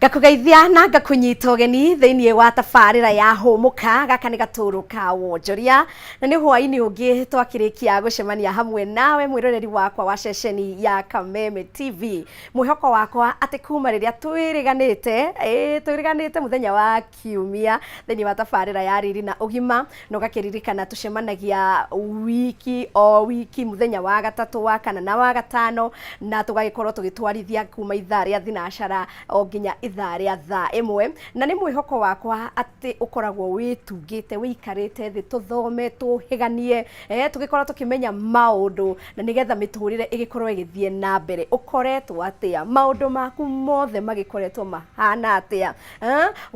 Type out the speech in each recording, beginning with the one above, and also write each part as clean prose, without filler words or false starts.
Ngakũgeithia na ngakũnyita ũgeni thĩinĩ wa tabarĩra ya Hũmũka. Gaka nĩ gatũrũ ka wonjoria na nĩ hwaĩ-inĩ ũngĩ twakĩrĩkia gũcemania hamwe nawe mwĩroreri wakwa wa ceceni ya Kameme TV. Mwĩhoko wakwa atĩ kuma rĩrĩa twĩrĩganĩte, ĩĩ twĩrĩganĩte mũthenya wa Kiumia thĩinĩ wa tabarĩra ya Riri na Ũgima, na ũgakĩririkana tũcemanagia wiki o wiki mũthenya wa gatatũ, wa kana na wa gatano, na tũgagĩkorwo tũgĩtwarithia kuma ithaa rĩa thinacara o nginya ithaa rĩa thaa ĩmwe. Na nĩ mwĩhoko wakwa atĩ ũkoragwo wĩtungĩte, wĩikarĩte thĩ tũthome, tũhĩganie, tũgĩkorwo tũkĩmenya maũndũ na nĩgetha mĩtũrĩre ĩgĩkorwo ĩgĩthiĩ na mbere. Ũkoretwo atĩa? Maũndũ maku mothe magĩkoretwo mahana atĩa?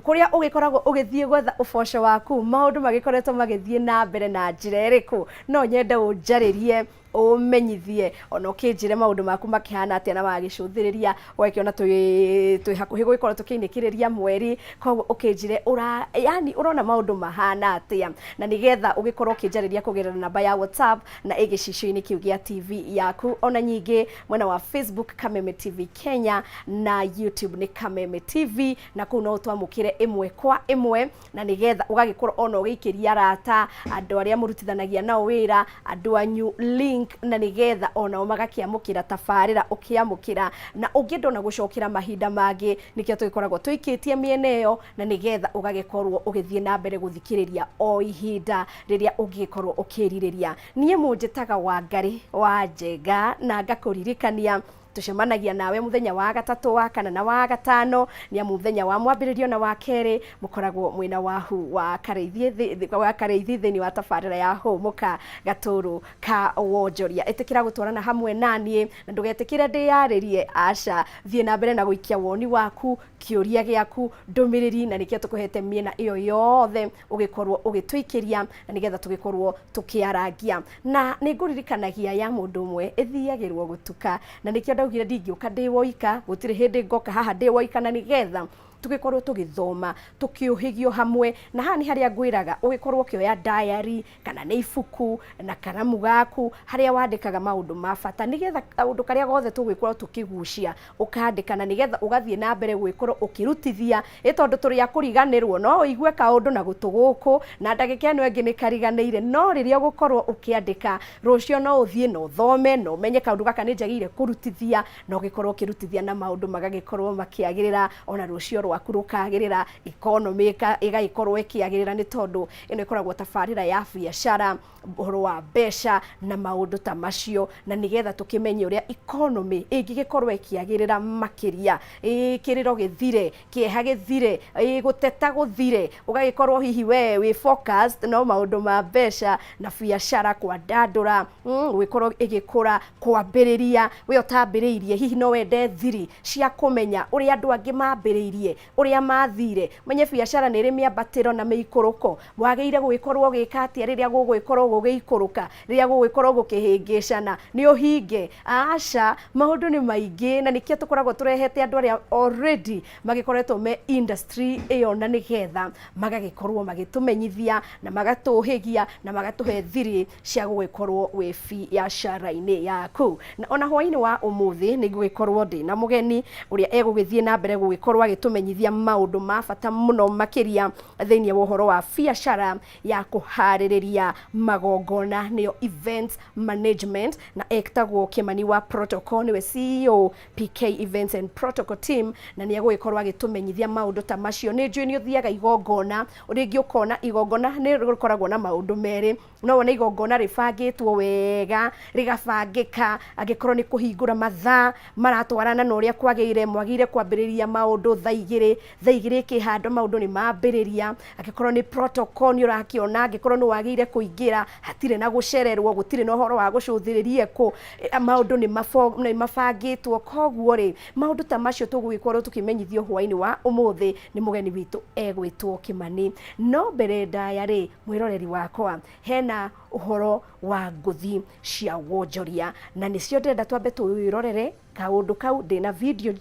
Kũrĩa ũgĩkoragwo ũgĩthiĩ gwetha ũboco waku, maũndũ magĩkoretwo magĩthiĩ na mbere na njĩra ĩrĩkũ? No nyende ũnjarĩrie, ũmenyithie, ona ũkĩnjĩre maũndũ maku makĩhana atĩa na wagĩcũthĩrĩria ũgakĩona twĩ hakuhĩ gũgĩkorwo tũkĩinĩkĩrĩria mweri, koguo ũkĩnjĩre ũra, yani ũrona maũndũ mahana atĩa, na nĩgetha ũgĩkorwo ũkĩnjarĩria kũgerera namba ya WhatsApp na ĩ gĩcicio-inĩ kĩu gĩa TV yaku, ona nyingĩ mwena wa Facebook Kameme TV Kenya na YouTube nĩ Kameme TV, na kũu no ũtwamũkĩre ĩmwe kwa ĩmwe, na nĩgetha ũgagĩkorwo ona ũgĩikĩria arata, andũ arĩa mũrutithanagia nao wĩra, andũ anyu link, na nĩgetha onao magakĩamũkĩra tabarĩra ũkĩamũkĩra, na ũngĩenda ona gũcokera mahinda mangĩ, nĩkĩo tũgĩkoragwo tũikĩtie mĩena ĩyo, na nĩgetha ũgagĩkorwo ũgĩthiĩ na mbere gũthikĩrĩria o ihinda rĩrĩa ũngĩgĩkorwo ũkĩrirĩria. Niĩ mũnjĩtaga Wangarĩ wa Njenga, na ngakũririkania tũcemanagia nawe mũthenya wa gatatũ, wa kana na wa gatano, nĩ amu mũthenya wa mwambĩrĩrio na wa kerĩ mũkoragwo mwĩna wahu wa Karĩithi wa Karĩithi thĩinĩ wa tabarĩra ya Hũmũka gatũrũ ka wonjoria. Ĩtĩkĩra gũtwarana hamwe naniĩ na ndũgetĩkĩre ndĩyarĩrie, aca, thiĩ na mbere na gũikia woni waku, kĩũria gĩaku, ndũmĩrĩri, na nĩkĩo tũkũhete mĩena ĩyo yothe ũgĩkorwo ũgĩtũikĩria na nĩgetha tũgĩkorwo tũkĩarangia. Na nĩ ngũririkanagia ya mũndũ ũmwe ĩthiagĩrwo gũtuka, na nĩkĩo ndaugire ndingĩũka ndĩ woika, gũtirĩ hĩndĩ ngoka haha ndĩ woika, na nĩgetha tũgĩkorwo tũgĩthoma, tũkĩũhĩgio hamwe. Na haha nĩ harĩa ngwĩraga ũgĩkorwo ũkĩoya diary kana nĩ ibuku na karamu gaku, harĩa wandĩkaga maũndũ ma bata, nĩgetha kaũndũ karĩa gothe tũgũgĩkorwo tũkĩgucia ũkandĩka, na nĩgetha ũgathiĩ na mbere gũgĩkorwo ũkĩrutithia. Ĩ tondũ tũrĩ a kũriganĩrwo, no ũigue kaũndũ na gũtũ gũkũ na ndagĩka ĩno ĩngĩ nĩ kariganĩire, no rĩrĩa ũgũkorwo ũkĩandĩka, rũciũ no ũthiĩ na ũthome na ũmenye kaũndũ gaka nĩ njagĩrĩire kũrutithia, na ũgĩkorwo ũkĩrutithia na maũndũ magagĩkorwo makĩagĩrĩra, ona rũciũ rwaku rũkagĩrĩra, economy ĩgagĩkorwo ĩkĩagĩrĩra, nĩ tondũ ĩno ĩkoragwo tabarĩra ya biacara, ũhoro wa mbeca na maũndũ ta macio, na nĩgetha tũkĩmenye ũrĩa economy ĩngĩgĩkorwo ĩkĩagĩrĩra makĩria. Ĩĩ kĩrĩro gĩthire, kĩeha gĩthire, ĩĩ gũteta gũthire, ũgagĩkorwo hihi we wĩ focused no maũndũ ma mbeca na biacara, kwandandũra, gũgĩkorwo ĩgĩkũra, kwambĩrĩria, we ũtambĩrĩirie hihi no wende thiri cia kũmenya ũrĩa andũ angĩ mambĩrĩirie, ũrĩa mathire, ũmenye biacara nĩ ĩrĩ mĩambatĩro na mĩikũrũko, wagĩrĩire gũgĩkorwo ũgĩka atĩa rĩrĩa gũgũgĩkorwo gũgĩikũrũka, rĩrĩa gũgũgĩkorwo gũkĩhĩngĩcana, nĩ ũhinge? Aca, maũndũ nĩ maingĩ na nĩkĩo tũkoragwo tũrehete andũ arĩa already magĩkoretwo me industry ĩyo, na nĩgetha magagĩkorwo magĩtũmenyithia na magatũhĩgia na magatũhe thiri cia gũgĩkorwo wĩ biacara-inĩ yaku. Na ona hwaĩ-inĩ wa ũmũthĩ nĩ ngũgĩkorwo ndĩ na mũgeni ũrĩa egũgĩthiĩ na mbere gũgĩkorwo agĩtũmenyithia maũndũ ma bata mũno makĩria thĩinĩ wa ũhoro wa biacara ya kũharĩrĩria magongona, nĩyo events management, na etagwo Kĩmani wa Protocol, nĩwe CEO PK Events and Protocol Team, na nĩ egũgĩkorwo agĩtũmenyithia maũndũ ta macio. Nĩ njũĩ nĩ ũthiaga igongona, rĩngĩ ũkona igongona nĩ rĩkoragwo na maũndũ merĩ, no wone igongona rĩbangĩtwo wega, rĩgabangĩka, angĩkorwo nĩ kũhingũra mathaa maratwarana na ũrĩa kwagĩrĩire, mwagĩrĩire kwambĩrĩria maũndũ thaa igĩrĩ, thaa igĩrĩ ĩkĩhandwo maũndũ nĩ mambĩrĩria, angĩkorwo nĩ protocol nĩ ũrakĩona, angĩkorwo nĩ wagĩrĩire kũingĩra, hatirĩ na gũcererwo, gũtirĩ na ũhoro wa gũcũthĩrĩria kũ, maũndũ nĩ mabangĩtwo. Koguo rĩ, maũndũ ta macio tũgũgĩkorwo tũkĩmenyithio hwaĩ-inĩ wa ũmũthĩ nĩ mũgeni witũ egwĩtwo Kĩmani. No mbere ndaya rĩ, mwĩroreri wakwa, hena ũhoro wa ngũthi cia wonjoria, na nĩcio ndĩrenda twambe twĩrorere kaũndũ kau. Ndĩna video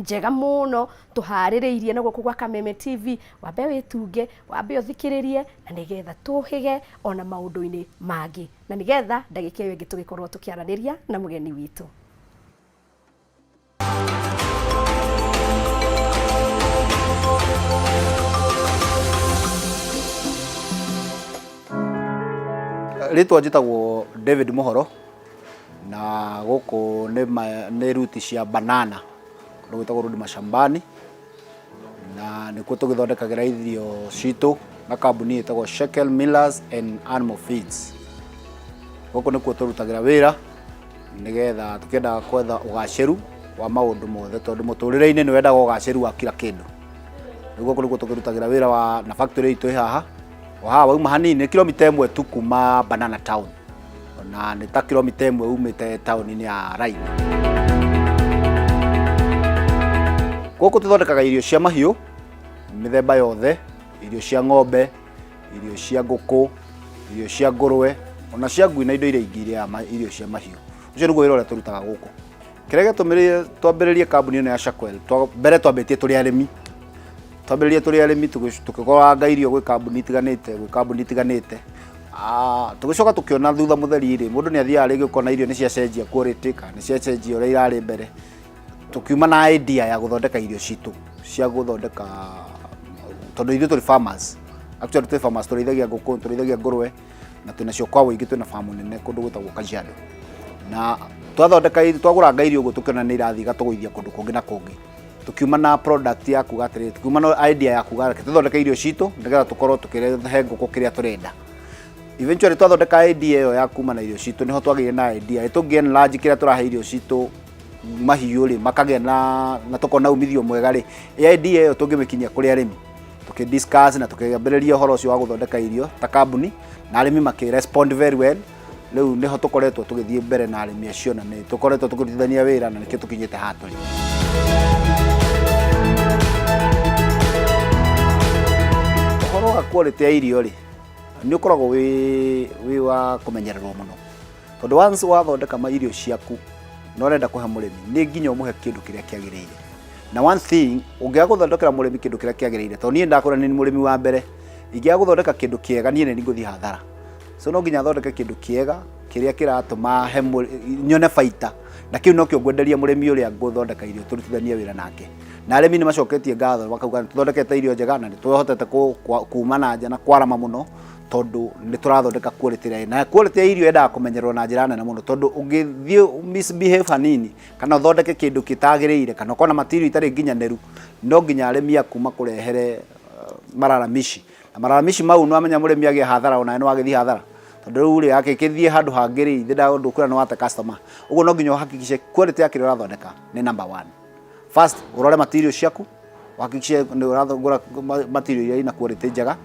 njega mũno tũharĩrĩirie na gũkũ gwa Kameme TV, wambe wĩtunge, wambe ũthikĩrĩrie, na nĩgetha tũhĩge ona maũndũ-inĩ mangĩ, na nĩgetha ndagĩka ĩyo ĩngĩ tũgĩkorwo tũkĩaranĩria na mũgeni witũ. Rĩtwa njĩtagwo David Mũhoro na gũkũ nĩ ruti cia banana kũndũ gwĩtagwo Rudi Mashambani, na nĩkuo tũgĩthondekagĩra irio citũ na kambuni ĩtagwo Shekel Millers and Animal Feeds. Gũkũ nĩkuo tũrutagĩra wĩra nĩgetha tũkĩendaga kwetha ũgacĩru wa maũndũ mothe, tondũ mũtũrĩre-inĩ nĩ wendaga ũgacĩru wa kila kĩndũ. Rĩu gũkũ nĩkuo tũkĩrutagĩra wĩra wa na factory itũ ĩ haha, o haha wauma hanini nĩ kilomita ĩmwe tu kuma Banana Town, na nĩ ta kilomita ĩmwe umĩte taũni-inĩ ya Raini. Gũkũ tũthondekaga irio cia mahiũ mĩthemba yothe, irio cia ng'ombe, irio cia ngũkũ, irio cia ngũrwe, ona cia ngui na indo iria ingĩ irĩaga irio cia mahiũ. Ũcio nĩguo wĩra ũrĩa tũrutaga gũkũ. Kĩrĩa gĩatũmire twambĩrĩrie kambuni ĩno ya Shakwel, mbere twambĩtie tũrĩ arĩmi. Twambĩrĩrie tũrĩ arĩmi tũkĩgũranga irio gwĩ kambuni itiganĩte, gwĩ kambuni itiganĩte. Tũgĩcoka tũkĩona thutha mũtheri rĩ, mũndũ nĩ athiaga rĩngĩ ũkona irio nĩ ciacenjia quality kana nĩ ciacenjia ũrĩa irarĩ mbere. Tũkiuma na idea ya gũthondeka irio citũ cia gũthondeka, tondũ ithuĩ tũrĩ farmers. Actually twĩ farmers, tũrĩithagia ngũkũ, tũrĩithagia ngũrwe na twĩnacio kwa ũingĩ, twĩna farm nene kũndũ gwĩtagwo Kajiado. Na twathondeka twagũranga irio ũguo tũkĩona nĩ irathiĩ igatũgũithia kũndũ kũngĩ na kũngĩ. Tũkiuma na product ya kuga atĩrĩrĩ, tũkiuma na idea ya kuga reke tũthondeke irio citũ nĩgetha tũkorwo tũkĩrehe ngũkũ kĩrĩa tũrenda. Eventually twathondeka idea ĩyo ya kuma na irio citũ, nĩho twagĩire na idea ĩ tũngĩ enlarge kĩrĩa tũrahe irio citũ mahiũ rĩ, makagĩa na tũkona umithio mwega rĩ, idea ĩyo tũngĩmĩkinyia kũrĩ arĩmi. Tũkĩ discuss na tũkĩambĩrĩria ũhoro ũcio wa gũthondeka irio ta kambuni, na arĩmi makĩ respond very well. Rĩu nĩho tũkoretwo tũgĩthiĩ mbere na arĩmi acio, na nĩ tũkoretwo tũkĩrutithania wĩra, na nĩkĩo tũkinyĩte haha tũrĩ. Ũhoro wa quality ya irio rĩ, nĩ ũkoragwo wĩ wa kũmenyererwo mũno, tondũ once wathondeka ma irio ciaku na ũrenda kũhe mũrĩmi, nĩ nginya ũmũhe kĩndũ kĩrĩa kĩagĩrĩire. Na one thing, ũngĩaga gũthondekera mũrĩmi kĩndũ kĩrĩa kĩagĩrĩire, tondũ niĩ ndakwĩra nĩ mũrĩmi wa mbere, ingĩaga gũthondeka kĩndũ kĩega niĩ nĩ ngũthiĩ hathara. So no nginya thondeke kĩndũ kĩega kĩrĩa kĩratũma he nyone baita, na kĩu nokĩo ngwenderia mũrĩmi ũrĩa ngũthondeka irio tũrutithanie wĩra nake. Na arĩmi nĩ macoketie ngatho makauga nĩ tũthondekete irio njega na nĩ tũhotete kuma na nja na kwarama mũno, tondũ nĩ tũrathondeka quality ĩrĩa, na quality ya irio yendaga kũmenyererwo na njĩra nene mũno, tondũ ũngĩthiĩ misbehave hanini kana ũthondeke kĩndũ gĩtagĩrĩire kana ũkorwo na material itarĩ nginyanĩru, no nginya arĩmi aku makũrehere malalamishi. Na malalamishi mau nĩ wamenya mũrĩmi agĩa hathara, onawe nĩ wagĩthiĩ hathara, tondũ rĩu rĩ akĩthiĩ handũ hangĩ rĩ, ithe ndũkwĩra nĩ wate customer. Ũguo no nginya ũhakikishe quality ya kĩrĩa ũrathondeka nĩ number one. First ũrore material ciaku, ũhakikishe nĩ ũragũra material iria ina quality njega.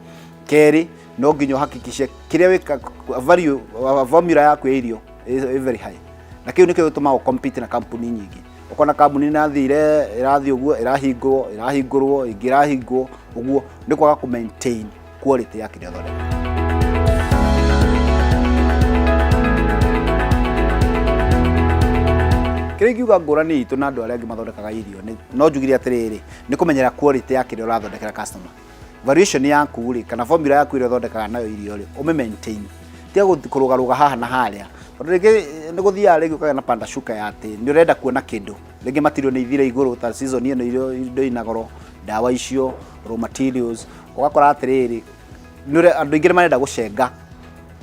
Kerĩ, no nginya ũhakikishe kĩrĩa wĩka value formula yaku ya irio is very high, na kĩu nĩkĩo gĩtũmaga compete na kambuni nyingĩ. Ũkona kambuni nĩ ĩrathiĩ ũguo, ĩrahingwo, ĩrahingũrwo, ĩngĩ ĩrahingwo ũguo, nĩ kwaga kũ maintain quality ya kĩrĩa ũthondeka. Kĩrĩa ingiuga ngũrani itũ na andũ arĩa angĩ mathondekaga irio nĩ no njugire atĩrĩrĩ, nĩ kũmenyera quality ya kĩrĩa ũrathondekera customer. Variation yaku rĩ, kana formula yaku ĩrĩa ũthondekaga nayo irio rĩ, ũmĩ maintain, tiga kũrũgarũga haha na harĩa, tondũ rĩngĩ nĩ gũthiaga rĩngĩ ũkagĩa na panda shuka ya atĩ nĩ ũrenda kuona kĩndũ rĩngĩ material nĩ ithire igũrũ, ta season ĩno irio indo ina goro, ndawa icio, raw materials, ũgakora atĩrĩrĩ andũ aingĩ nĩ marenda gũcenga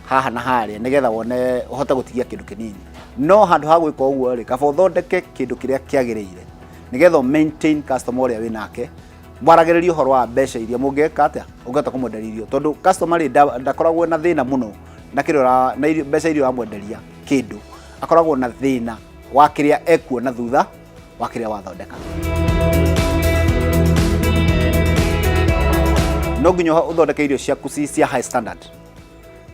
haha na harĩa nĩgetha wone ũhote gũtigia kĩndũ kĩnini. No handũ ha gwĩka ũguo rĩ, kaba ũthondeke kĩndũ kĩrĩa kĩagĩrĩire nĩgetha maintain customer ũrĩa wĩ nake, mwaragĩrĩrie ũhoro wa mbeca iria mũngĩka atĩa ũngĩhota kũmwenderia irio, tondũ customer rĩ ndakoragwo na thĩna mũno na kĩrĩa na mbeca iria ũramwenderia kĩndũ, akoragwo na thĩna wa kĩrĩa ekuona thutha wa kĩrĩa wathondeka. No nginya ũthondeke irio ciaku ci cia high standard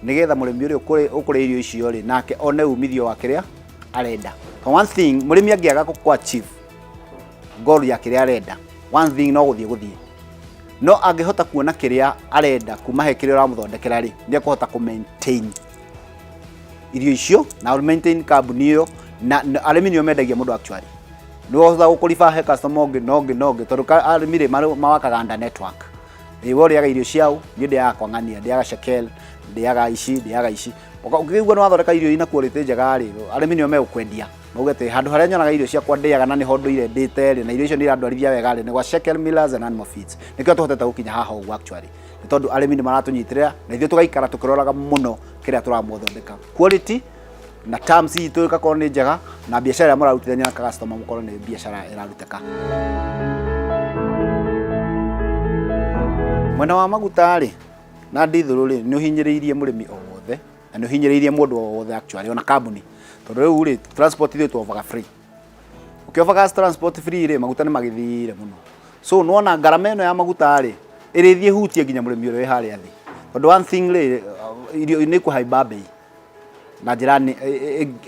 nĩgetha mũrĩmi ũrĩa ũkũrĩa irio icio rĩ, nake one umithio wa kĩrĩa arenda. One thing, mũrĩmi angĩaga kũ achieve goal ya kĩrĩa arenda, one thing no gũthiĩ gũthiĩ, no angĩhota kuona kĩrĩa arenda kuma he kĩrĩa ũramũthondekera rĩ, nĩ ekũhota kũ maintain irio icio na maintain kambuni ĩyo, na arĩmi nĩo mendagia mũndũ actually nĩ ũhota gũkũriba he customer ũngĩ na ũngĩ na ũngĩ, tondũ arĩmi rĩ mawakaga under network. Ĩ we ũrĩaga irio ciao, niĩ ndĩaga kwang'ania, ndĩaga Shekel, ndĩaga ici, ndĩaga ici. Ũkĩigua nĩ wathondeka irio ina quality njega rĩ, arĩmi nĩo megũkwendia mauge atĩ handũ harĩa nyonaga irio ciakwa ndĩaga na nĩho ndũire ndĩte rĩ, na irio icio nĩ irandwarithia wega rĩ, nĩ gwa Shekel Millers and Animal Feeds. Nĩkĩo tũhotete gũkinya haha ũguo actually, nĩ tondũ arĩmi nĩ maratũnyitĩrĩra na ithuĩ tũgaikara tũkĩroraga mũno Kĩrĩa tũramũthondeka quality na terms itũ ĩgakorwo nĩ njega, na biacara ĩrĩa mũrarutithania na customer mũkorwo nĩ biacara ĩrarutĩka. Mwena wa maguta rĩ na ndithũrũ rĩ, nĩ ũhinyĩrĩirie mũrĩmi o wothe na nĩ ũhinyĩrĩirie mũndũ o wothe actually, ona kambuni, tondũ rĩu rĩ, transport ithuĩ tuovaga free. Ũkĩovaga transport free rĩ, maguta nĩ magĩthire mũno. So nĩwona ngarama ĩno ya maguta rĩ, ĩrĩthiĩ hutie nginya mũrĩmi ũrĩa wĩ harĩa thĩ, tondũ one thing rĩ, irio nĩ ikũhaimba mbei na njĩra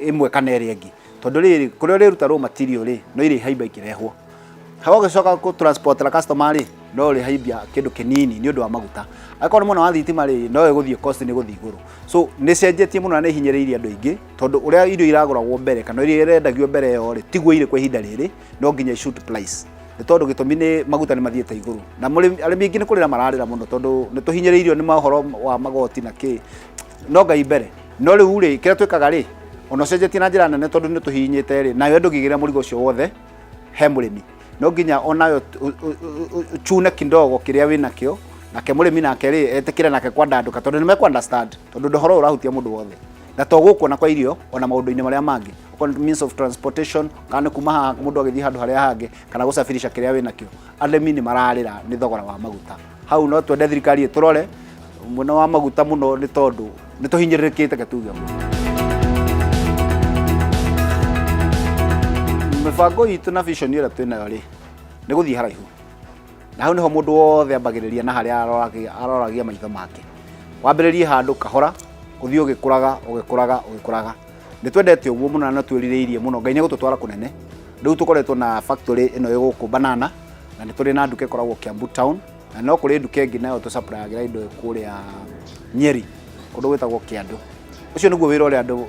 ĩmwe kana ĩrĩa ĩngĩ, tondũ rĩrĩ, kũrĩa ũrĩruta raw material rĩ, no irĩhaimba ikĩrehwo hau. Ũgĩcoka kũ transportera customer rĩ, no ũrĩhaimbia kĩndũ kĩnini nĩ ũndũ wa maguta. Angĩkorwo nĩ mwena wa thitima rĩ, no ĩgũthiĩ cost nĩ gũthiĩ igũrũ. So nĩ cenjetie mũno na nĩ ihinyĩrĩirie andũ aingĩ, tondũ ũrĩa irio iragũragwo mbere kana irio irendagio mbere ĩyo rĩ, tiguo irĩ kwa ihinda rĩrĩ. No nginya shoot price, nĩ tondũ gĩtũmi nĩ maguta nĩ mathiĩte igũrũ, na arĩmi aingĩ nĩ kũrĩra mararĩra mũno, tondũ nĩ tũhinyĩrĩirio nĩ mohoro wa magoti na kĩ. No Ngai mbere. No rĩu rĩ, kĩrĩa twĩkaga rĩ, ona ũcenjetie na njĩra nene, tondũ nĩ tũhihinyĩte rĩ, nayo ndũngĩgĩra mũrigo ũcio wothe he mũrĩmi. No nginya onayo chune kidogo kĩrĩa wĩnakĩo, nake mũrĩmi nake rĩ, etĩkĩre nake kwandandũka, tondũ nĩ mekũ understand, tondũ ũhoro ũyũ ũrahutia mũndũ wothe, na to gũkũ na kwa irio, ona maũndũ-inĩ marĩa mangĩ, okorwo nĩ means of transportation, kana nĩ kuma haha mũndũ agĩthiĩ handũ harĩa hangĩ, kana gũsafirisha kĩrĩa wĩnakĩo. Arĩmi nĩ mararĩra nĩ thogora wa maguta. Hau no twende thirikari ĩtũrore mwena wa maguta mũno, nĩ tondũ nĩ tũhinyĩrĩrĩkĩte. Ke tuge ũguo, mĩbango itũ na vision ĩrĩa twĩnayo rĩ, nĩ gũthiĩ haraihu, na hau nĩho mũndũ wothe ambagĩrĩria na harĩa aroragia maitho make. Wambĩrĩrie handũ kahora, ũthiĩ ũgĩkũraga, ũgĩkũraga, ũgĩkũraga. Nĩ twendete ũguo mũno na nĩ twĩrirĩirie mũno. Ngai nĩ egũtũtwara kũnene. Rĩu tũkoretwo na factory ĩno ĩ gũkũ Banana, na nĩ tũrĩ na nduka ĩkoragwo Kiambu town, na no kũrĩ nduka ĩngĩ nayo tũsupplyagĩra indo kũrĩa Nyeri, kũndũ gwĩtagwo Kĩandũ. Ũcio nĩguo wĩra ũrĩa andũ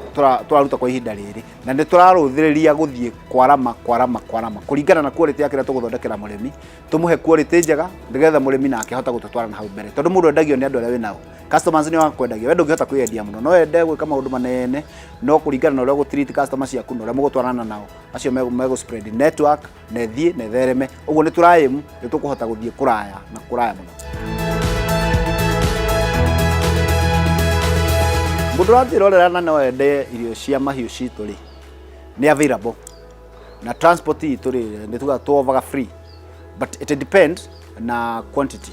tũraruta kwa ihinda rĩrĩ, na nĩ tũrarũthĩrĩria gũthiĩ kwarama, kwarama, kwarama, kũringana na quality ya kĩrĩa tũgũthondekera mũrĩmi. Tũmũhe quality njega, nĩgetha mũrĩmi nake ahote gũtũtwara na hau mbere, tondũ mũndũ endagio nĩ andũ arĩa wĩ nao. Customers nĩo akwendagia. We ndũngĩhota kwĩyendia mũno, no wende gwĩka maũndũ manene, no kũringana na ũrĩa ũgũ-treat customer ciaku na ũrĩa mũgũtwarana nao, acio megũ spread network na ĩthiĩ na ĩthereme. Ũguo nĩ tũra-aim nĩ tũkũhota gũthiĩ kũraya na kũraya mũno. Mũndũ ũratwĩrorera na no ende irio cia mahiũ citũ rĩ, nĩ available, na transport itũ rĩ, nĩ tugaga tuovaga free, but it depends na quantity,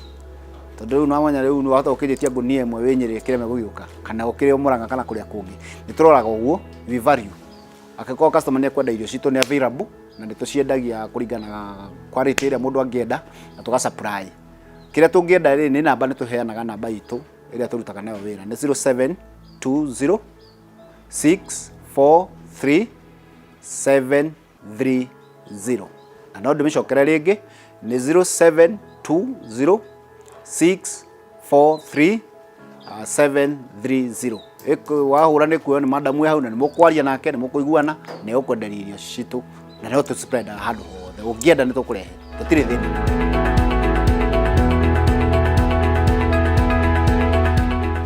tondũ rĩu nwamenya rĩu nĩ wahota gũkĩnjĩtia ngunia ĩmwe wĩ Nyĩrĩ ĩkĩreme gũgĩũka, kana ũkĩrĩ Mũrang'a kana kũrĩa kũngĩ. Nĩ tũroraga ũguo, we value. Angĩkorwo customer nĩ ekwenda irio citũ, nĩ available, na nĩ tũciendagia kũringana na quality ĩrĩa mũndũ angĩenda na tũga supply kĩrĩa tũngĩenda rĩ. Nĩ namba, nĩ tũheanaga namba itũ ĩrĩa tũrutaga nayo wĩra, nĩ 0720 643 730, na no ndĩmĩcokere rĩngĩ, nĩ 0720 643 730. Wahũra nĩ kuoyo nĩ madamu wĩ hau, na nĩ mũkwaria nake, nĩ mũkũiguana, nĩ egũkwenderia irio citũ, na no tũ-spreadaga handũ hothe. Ũngĩenda nĩ tũkũrehe, tũtirĩ thĩna.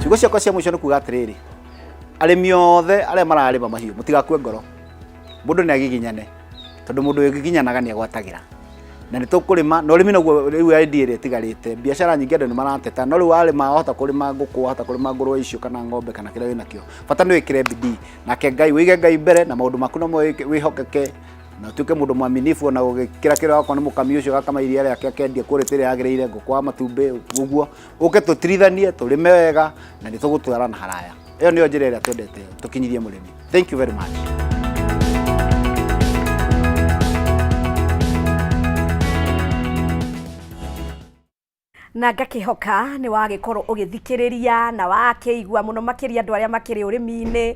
Ciugo ciakwa cia mũico nĩ kuga atĩrĩrĩ, arĩmi othe arĩa mararĩma mahiũ, mũtigakue ngoro. Mũndũ nĩ agiginyane, tondũ mũndũ wĩgiginyanaga nĩ agwatagĩra, na nĩ tũkũrĩma na ũrĩmi noguo rĩu idea ĩrĩa ĩtigarĩte. Biacara nyingĩ andũ nĩ marateta, no rĩu warĩma, wahota kũrĩma ngũkũ, wahota kũrĩma ngũrwe icio kana ng'ombe kana kĩrĩa wĩnakĩo, bata nĩ wĩkĩre bidii, nake Ngai, wĩige Ngai mbere na maũndũ maku, namo wĩhokeke na ũtuĩke mũndũ mwaminifu, ona gũgĩkĩra kĩrĩa, wakorwo nĩ mũkami ũcio gakama iria rĩake akendia quality ĩrĩa yagĩrĩire, ngũkũ wa matumbĩ ũguo, ũke tũtirithanie, tũrĩme wega, na nĩ tũgũtwarana haraya. Ĩyo nĩyo njĩra ĩrĩa twendete tũkinyithie mũrĩmi. Thank you very much. Na ngakĩhoka nĩ wagĩkorwo ũgĩthikĩrĩria na wakĩigua mũno makĩria andũ arĩa makĩrĩ ũrĩmi-inĩ,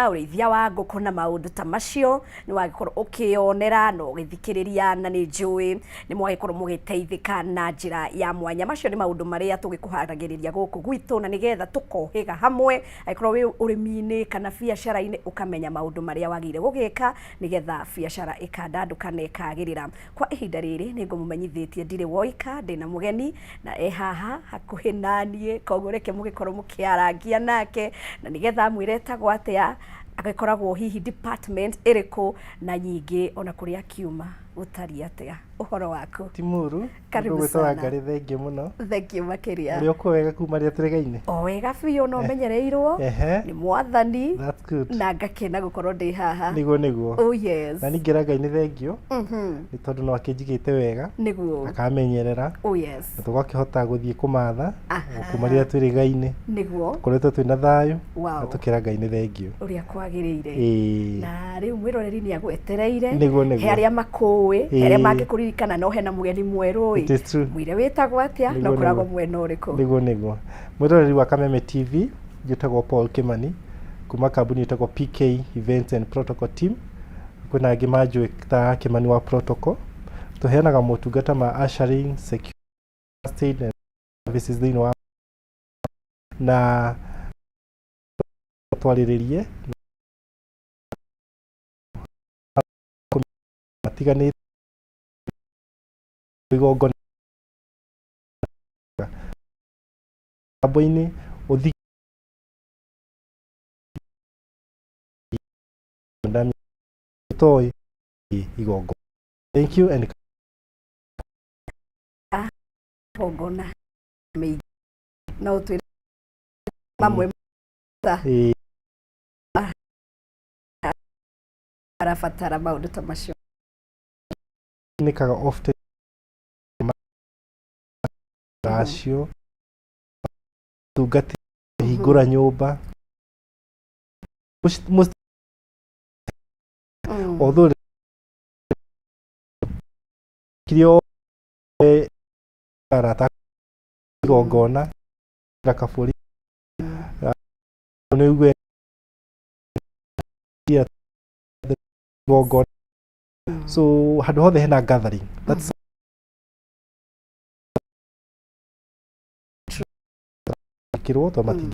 ũrĩithia wa ngũkũ na maũndũ ta macio. Nĩ wagĩkorwo ũkĩyonera na ũgĩthikĩrĩria, na nĩ njũĩ nĩ mwagĩkorwo mũgĩteithĩka na njĩra ya mwanya. Macio nĩ maũndũ marĩa tũgĩkũharagĩrĩria gũkũ gwitũ, na nĩgetha tũkohĩga hamwe. Angĩkorwo wĩ ũrĩmi-inĩ kana biacara-inĩ, ũkamenya maũndũ marĩa wagĩrĩire gũgĩka nĩgetha biacara ĩkandandũka na ĩkagĩrĩra. Kwa ihinda rĩrĩ nĩ ngũmũmenyithĩtie ndirĩ woika, ndĩna mũgeni na e haha hakuhĩ naniĩ, koguo reke mũgĩkorwo mũkĩarangia nake, na nĩgetha amwĩre etagwo atĩa, agĩkoragwo hihi department ĩrĩkũ, na nyingĩ ona kũrĩa akiuma. Gũtariĩ atĩa ũhoro waku? Ti mũru. Karibu Mũndũ ũgwĩtwo sana. Wangarĩ, thengiũ mũno. Thengiũ makĩria. Ũrĩ okuo wega kuma rĩrĩa tũregaine? O wega biũ na ũmenyereirwo nĩ mwathani. That's good. Na ngakena gũkorwo ndĩ haha. Nĩguo nĩguo. Oh yes. Na ningĩ Ngai nĩ thengiũ nĩ tondũ no akĩnjigĩte wega. Nĩguo. Akamenyerera. Oh yes. Na tũgakĩhota gũthiĩ kũmatha kuma rĩrĩa twĩrĩgaine. Nĩguo. Tũkoretwo twĩna thayũ. Wow. Na tũkĩra Ngai nĩ thengiũ. Ũrĩa kwagĩrĩire. Ĩĩ. Na rĩu mwĩroreri nĩ agwetereire. Nĩguo nĩguo. He arĩa makũĩ, he arĩa Ĩĩ. mangĩkũririkana no hena mũgeni mwerũ It ĩ. is true. Mwĩre wĩtagwo atĩa na Nĩguo, ũkoragwo nĩguo. mwena ũrĩkũ? Nĩguo nĩguo. Mwĩroreri wa Kameme TV, njĩtagwo Paul Kimani kuma kambuni ĩtagwo PK Events and Protocol Team. Kwĩna angĩ manjũĩ ta Kimani wa Protocol. Tũheanaga motungata ma ushering, security and services thĩinĩ wa na twarĩrĩrie matiganĩte igongona mtambo-inĩ ũthi toĩ igongona. Thank you and Igongona mĩingĩ no ũtwĩre mamwe ta Ĩĩ. Arabatara maũndũ ta macio. Nĩkaga often acio tungati hingũra nyũmba. Although kĩrĩa arata igongona na kabũri nĩ uge igongona, so handũ hothe hena gathering, that's kirwo to matingĩnuke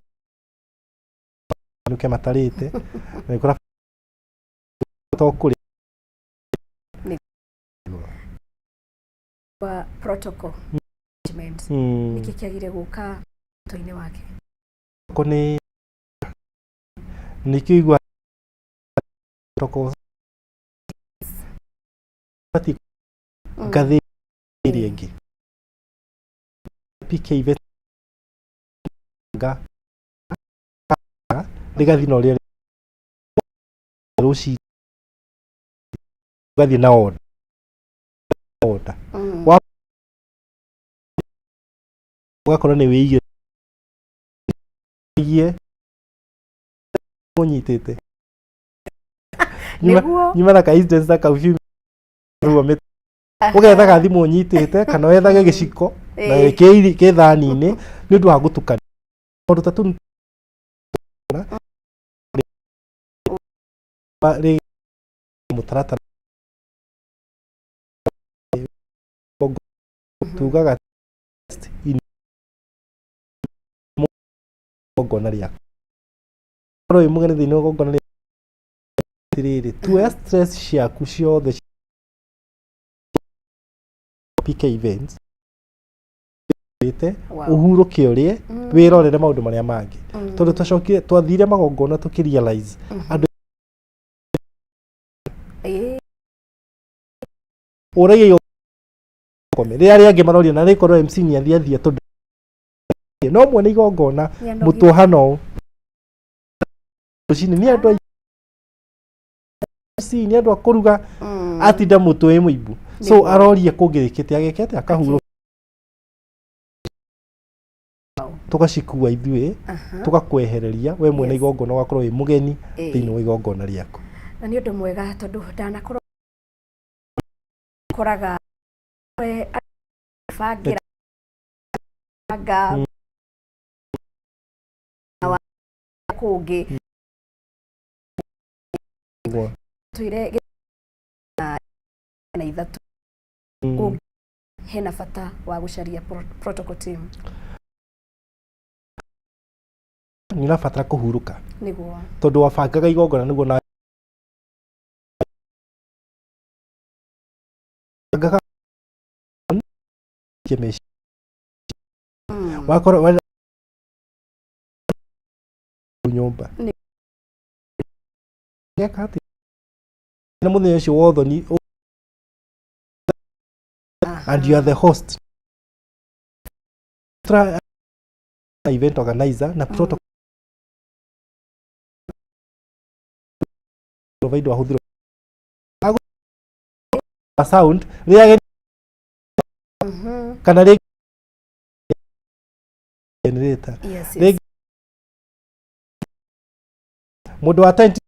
matarĩte na nĩ kũra to kũrĩ. Wa protocol management, nĩkĩ kĩagire gũka mũtwe-inĩ wake? Ko nĩ nĩkĩo igua protocol batiĩ ngathĩ ĩrĩa ĩngĩ PK event nga rĩgathiĩ na ũrĩa rũcinĩ ũgathiĩ na order order ũgakorwo nĩ wĩigie ũnyitĩte. Nĩguo. Nyuma na ka instance ta kau biũ ruo ũgethaga thimũ ũnyitĩte kana wethage gĩciko na kĩ thani-inĩ nĩ ũndũ wa gũtukania maũndũ ta tũu rĩ mũtaratara tugaga in igongona rĩaku korwo wĩ mũgeni thĩinĩ wa igongona rĩaku atĩrĩrĩ, tuoya stress ciaku ciothe PK Events ũhurũke ũrĩe wĩrorere maũndũ marĩa mangĩ, tondũ twacokire twathire magongona tũkĩ realize andũ ũragia igongona rĩrĩa arĩa angĩ maroria na rĩkorwo MC nĩ athiĩ athia tondũ no mwene igongona. Nĩanogire. Mũtũhana ũũ rũcinĩ nĩ andũ MC nĩ andũ a kũruga atinda mũtwe wĩ mũimbu, so Nĩguo. aroria kũngĩrĩkĩte agekete akahurũka, tũgacikua ithuĩ tũgakwehereria we mwene igongona ũgakorwo wĩ mũgeni thĩinĩ wa igongona rĩaku. Na nĩ ũndũ mwega tondũ ndanakorwo koraga we bangĩra nga wa kũngĩ. Nĩguo. Twĩre na ithatũ hena bata wa gũcaria protocol team. Nĩ ũrabatara kũhurũka tondũ wabangaga igongona nĩguo na bangaga meciria wakorwo nyũmba geka atĩ na mũthenya ũcio wa ũthoni. And you are the host. Tra event organizer na protocol provide wahũthĩrwo sound rĩrĩa kana rĩ generator. Yes. Rĩngĩ mũndũ wa tent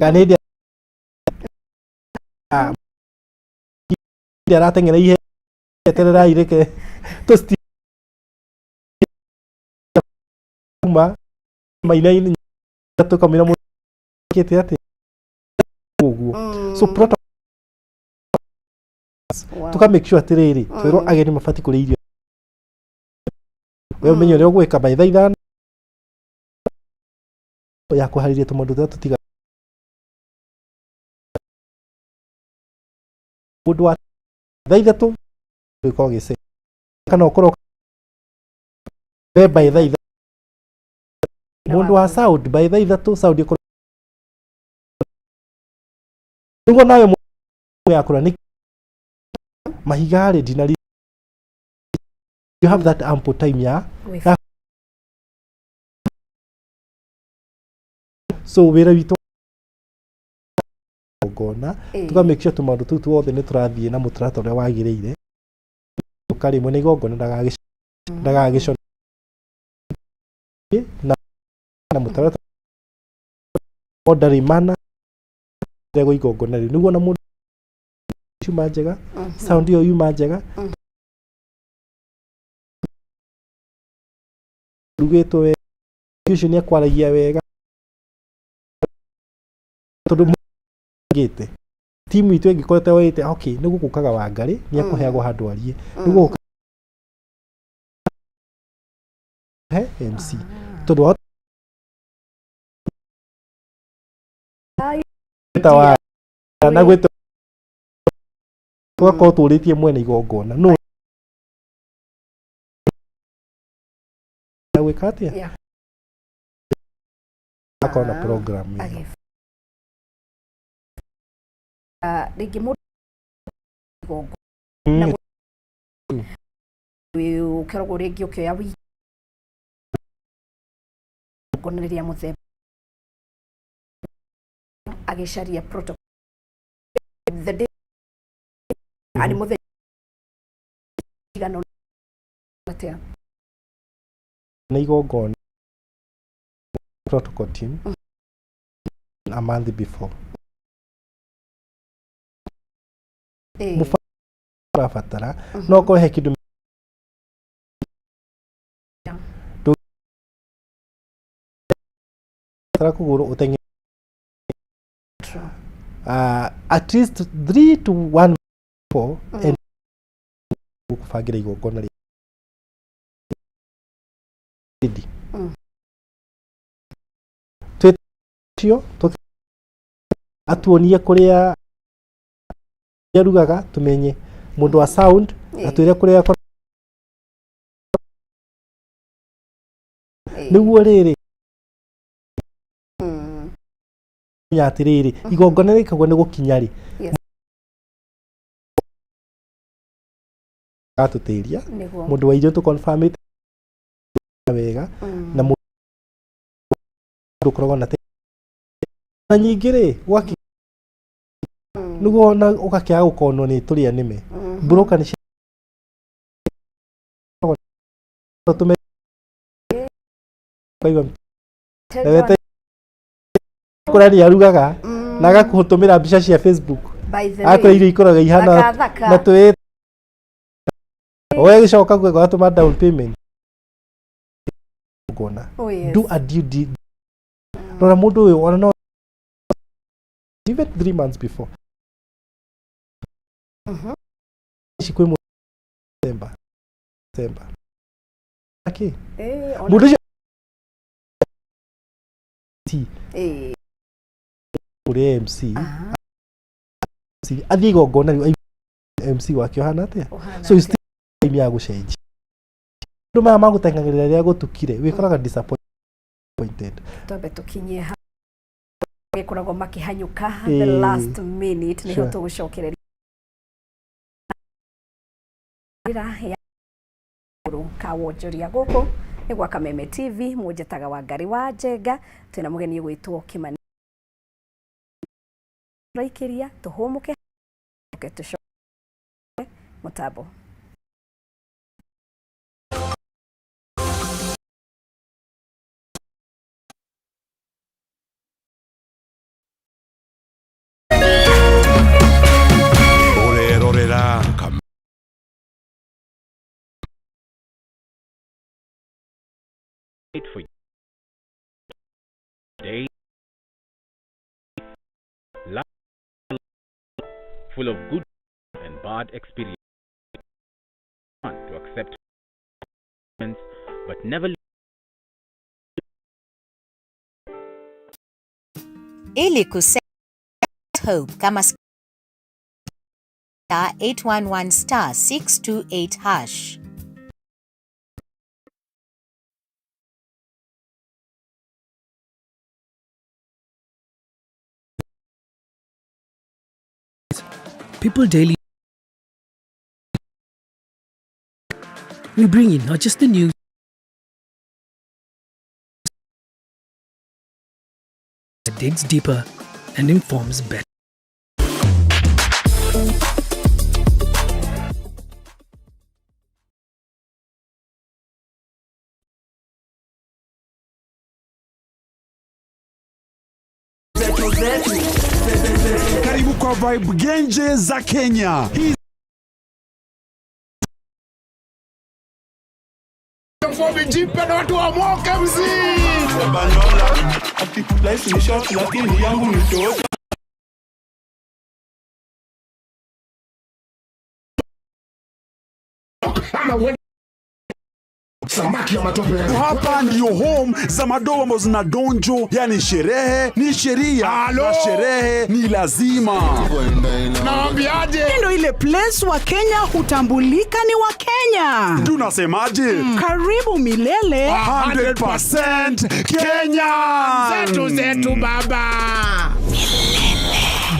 kana hĩndĩ hĩndĩ arateng'era ihe etererai reke tũci kuma mainaini tũkamwĩra mũndũ kĩte atĩ ũguo. So protocol tuka make sure atĩrĩrĩ, twĩrwo ageni mabatiĩ kũrĩa irio, we ũmenye ũrĩa ũgwĩka by thaa 5 ya kũharĩria tũmaũndũ tũrĩa tũtiga mũndũ wa thaa 3 ũgĩkorwo ũgĩce kana ũkorwo we by thaa 3, mũndũ wa sound by thaa 3 sound ĩkorwo nĩguo nawe yakũra nĩ mahiga rĩ ndinari, you have that ample time ya so wĩra witũ ngona tuka make sure tũmaũndũ tũu tuothe nĩ tũrathiĩ na mũtaratara ũrĩa wagĩrĩire, ũkarĩ mwene igongona ndagagĩcona na mũtaratara orderly manner rego igongona rĩu nĩguo na mũndũ ciuma njega, sound ĩyo yuma njega, rugĩtwo wega, ũcio nĩ akwaragia wega tondũ ngĩte timu itũ ĩngĩkorwo ĩteoĩte, okay, nĩ gũgũkaga Wangarĩ nĩ ekũheagwo handũ arie, nĩ gũgũka he MC tondũ wahota gwĩta wa na gwĩta tũgakorwo tũrĩtie mwene igongona no na gwĩka atĩa akorwo na program ĩyo. Rĩngĩ mũndũ igongona ũkoragwo rĩngĩ ũkĩoya wiki igongona rĩrĩa mũthemba agĩcaria protocol the day arĩ mũthenya igana atĩa? Na igongona protocol team a month before mũbango ũrabatara no korwo he kĩndũ ndũbatara kũgũrwo ũteng'ere at least 3 to 1 4 and gũkũbangĩra igongona rĩ ready. Twĩtio atuonie kũrĩa arugaga, tumenye mũndũ wa sound atwĩre kũrĩa nĩguo rĩrĩ menya atĩrĩrĩ igongona rĩkagwo nĩ gũkinya rĩ atũtĩria mũndũ wa irio tũ confirm wega na mũndũ ũkoragwo na na nyingĩ rĩ gwaki nĩguo ona ũgakĩaga gũkonwo nĩ tũrĩa nĩme broker nĩ tũme kaigua Tell na wete kũrĩa nĩ arugaga na agakũtũmĩra mbica cia Facebook By the akũrĩa way, irio ikoragwo ihana thaka thaka. Na twĩ we gĩcoka kuga watũma down payment ngona. Oh, yes. Do a due di rora mũndũ ũyũ ona no even 3 months before ici kwĩ December December akĩ Ona- mũndũ ũcio ti ũrĩa MC MC athiĩ igongona rĩu aigue MC wake ũhana atĩa. Ũhana So you atĩa? still time ya gũcenjia andũ maya magũteng'agĩrĩra rĩrĩa gũtukire wĩkoraga disappointed. Twambe tũkinyie ha gĩkoragwo makĩhanyũka the last minute nĩho tũgũcokereria. Ya ka wonjoria gũkũ nĩ gwa Kameme TV, mũnjĩtaga Wangari wa Njenga. Twĩna mũgeni ũgwĩtwo Kimani tũraikĩria tũhũmũke tũcoke mũtambo. Ũrerorera for day life full of good and bad experience to accept but never Ili kuset Hope kama star 811 star 628 hash. People Daily. We bring you not just the news, that digs deeper and informs better. Karibu kwa Vibe Genje za Kenya. Hii Life ni short lakini yangu ni tota. Samaki ya matope. Hapa ndio home za madogo ambazo zina donjo, yani sherehe ni sheria na sherehe ni lazima. Naambiaje? Ndio ile place wa Kenya hutambulika ni wa Kenya. Tunasemaje? Karibu milele. 100% Kenya. Zetu zetu baba.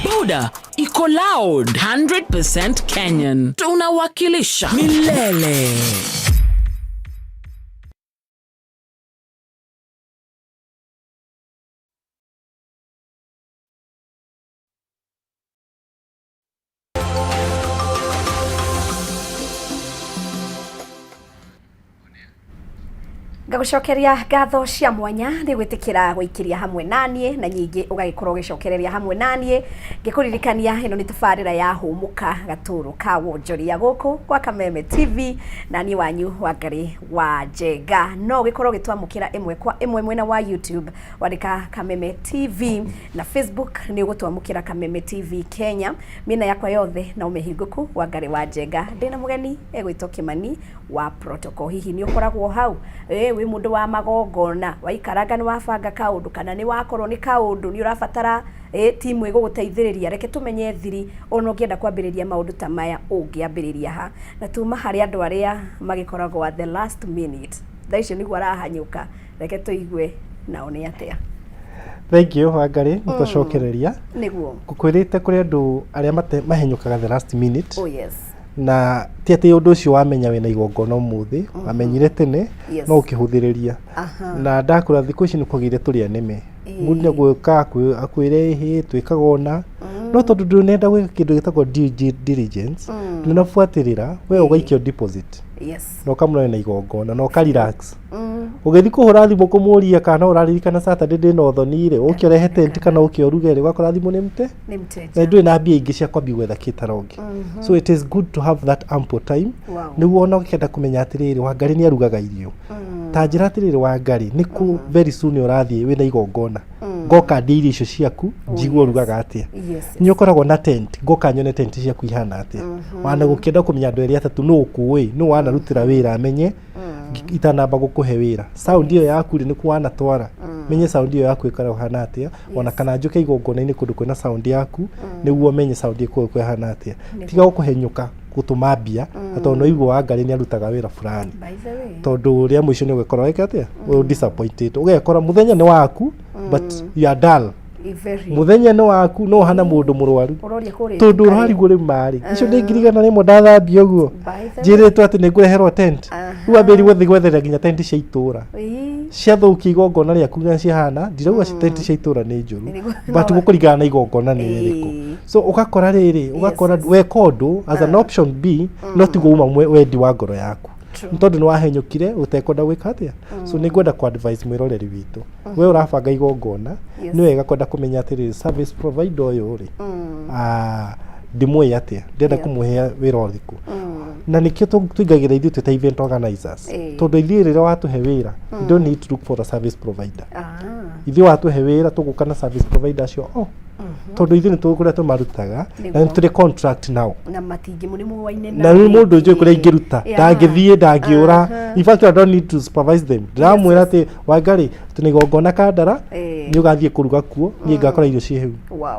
Boda iko loud, 100% Kenyan. Tunawakilisha milele. Ngagũcokeria ngatho cia mwanya nĩ gwĩtĩkĩra gũikĩria hamwe naniĩ, na nyingĩ ũgagĩkorwo ũgĩcokereria hamwe naniĩ ngĩkũririkania ĩno nĩ tabarĩra ya Hũmũka gatũrũ ka wonjoria gũkũ kwa Kameme TV, na niĩ wanyu Wangari wa Njenga. No ũgĩkorwo ũgĩtwamũkĩra ĩmwe kwa ĩmwe mwena wa YouTube, wandĩka Kameme TV, na Facebook nĩ ũgũtwamũkĩra Kameme TV Kenya. Mĩena yakwa yothe na ũmĩhingũku Wangari wa Njenga. Ndĩna mũgeni egwĩtwo Kimani wa Protocol. Hihi nĩ ũkoragwo hau wĩ mũndũ wa magongona, waikaranga nĩ wabanga kaũndũ kana nĩ wakorwo nĩ kaũndũ nĩ ũrabatara timu ĩgũgũteithĩrĩria? Reke tũmenye thiri, ona ũngĩenda kwambĩrĩria maũndũ ta maya ũngĩambĩrĩria ha, na tuma harĩ andũ arĩa magĩkoragwo at the last minute, thaa icio nĩguo arahanyũka. Reke tũigue nao nĩ atĩa. Thank you, Wangari, nĩ twacokereria. Nĩguo. Ngũkwĩrĩte kũrĩ andũ arĩa mahenyũkaga the last minute. Oh yes. Na ti atĩ ũndũ ũcio wamenya wĩna igongona ũmũthĩ, wamenyire tene, no ũkĩhũthĩrĩria. Na ndakũra thikũ ici nĩ kwagĩire tũrĩ aneme. Mũndũ nĩ egũka akwĩre ĩhĩ twĩkaga ũna, no tondũ ndũnenda gwĩka kĩndũ gĩtagwo due diligence, ndũnabuatĩrĩra, we ũgaikio deposit na ũkamũra na igongona na ũka relax. Ũgĩthiĩ kũhũra thimũ kũmũria kana no ũraririkana Saturday ndĩna ũthoni rĩ, ũke ũrehe tent kana ũke ũruge rĩ, ũgakora thimũ nĩ mte nĩ mteja. Na ndũrĩ na mbia ingĩ cia kwambia gwetha caterer ũngĩ. So it is good to have that ample time nĩguo ona ũkĩenda kũmenya atĩrĩrĩ, Wangari nĩ arugaga irio, ta njĩra atĩrĩrĩ, Wangari nĩ kũ very soon ũrathiĩ wĩna igongona, ngoka ndĩe irio icio ciaku njigue ũrugaga atĩa. Nĩ ũkoragwo na tent, ngoka nyone tent ciaku ihana atĩa. Wana gũkĩenda kũmenya andũ erĩ atatũ nũ ũkũĩ, nũ wanarutĩra wĩra, amenye itanamba gũkũhe wĩra. Sound ĩyo yaku rĩ, nĩkũ wanatwara, menye sound ĩyo yaku ĩkoragwo ĩhana atĩa, ona kana njũke igongona-inĩ kũndũ kwĩna sound yaku nĩguo menye sound ĩkoragwo ĩhana atĩa. Tiga gũkũhenyũka gũtũma mbia tondũ no igua Wangari nĩ arutaga wĩra fulani, By the way, tondũ rĩa mũico nĩ ũgĩkorwo wĩka atĩa, wĩ disappointed, ũgekora mũthenya nĩ waku but you are dull. Very. Muthenya nĩ waku no hana mũndũ mũrwaru. Ũroria kũrĩa Tondũ ituka rĩ. ũrarigwo rĩu marĩ icio nĩ ngirigana rĩmwe ndathambia ũguo By the way. njĩrĩtwo atĩ nĩ ngũreherwo tent, rĩu wambĩrĩria gũthiĩ gwetherera nginya tent cia itũra. Ciathũkia igongona rĩaku na cihana ndirauga tent cia itũra nĩ njũru, but gũkũringana na igongona nĩ rĩrĩkũ. So ũgakora rĩrĩ, ũgakora weka ũndũ as an option B, no tiguo uma wendi wa ngoro yaku. Nĩ tondũ nĩ wahenyũkire ũtekwenda gwĩka atĩa. So nĩ ngwenda ku advise mwĩroreri witũ, we ũrabanga igongona, nĩ wega kwenda kũmenya atĩrĩrĩ, service provider ũyũ rĩ, ndĩmũĩ atĩa, ndĩrenda kũmũhe wĩra ũrĩkũ. Na nĩkĩo tũingagĩra ithuĩ twĩ ta event organizers, tondũ ithuĩ rĩrĩa watũhe wĩra, you don't need to look for a service provider. Ithuĩ watũhe wĩra, tũgũka na service provider acio o tondũ ithuĩ nĩ tũĩ kũrĩa tũmarutaga na nĩ tũrĩ contract nao. Na matingĩ nĩ mũwaine. Na nĩ mũndũ njũĩ kũrĩa ingĩruta, ndangĩthiĩ ndangĩũra. In fact, I don't need to supervise them. Ndĩramwĩra atĩ Wangarĩ, tũna igongona Kandara, nĩ ũgathiĩ kũruga kuo, niĩ ngakora irio ciĩ hau,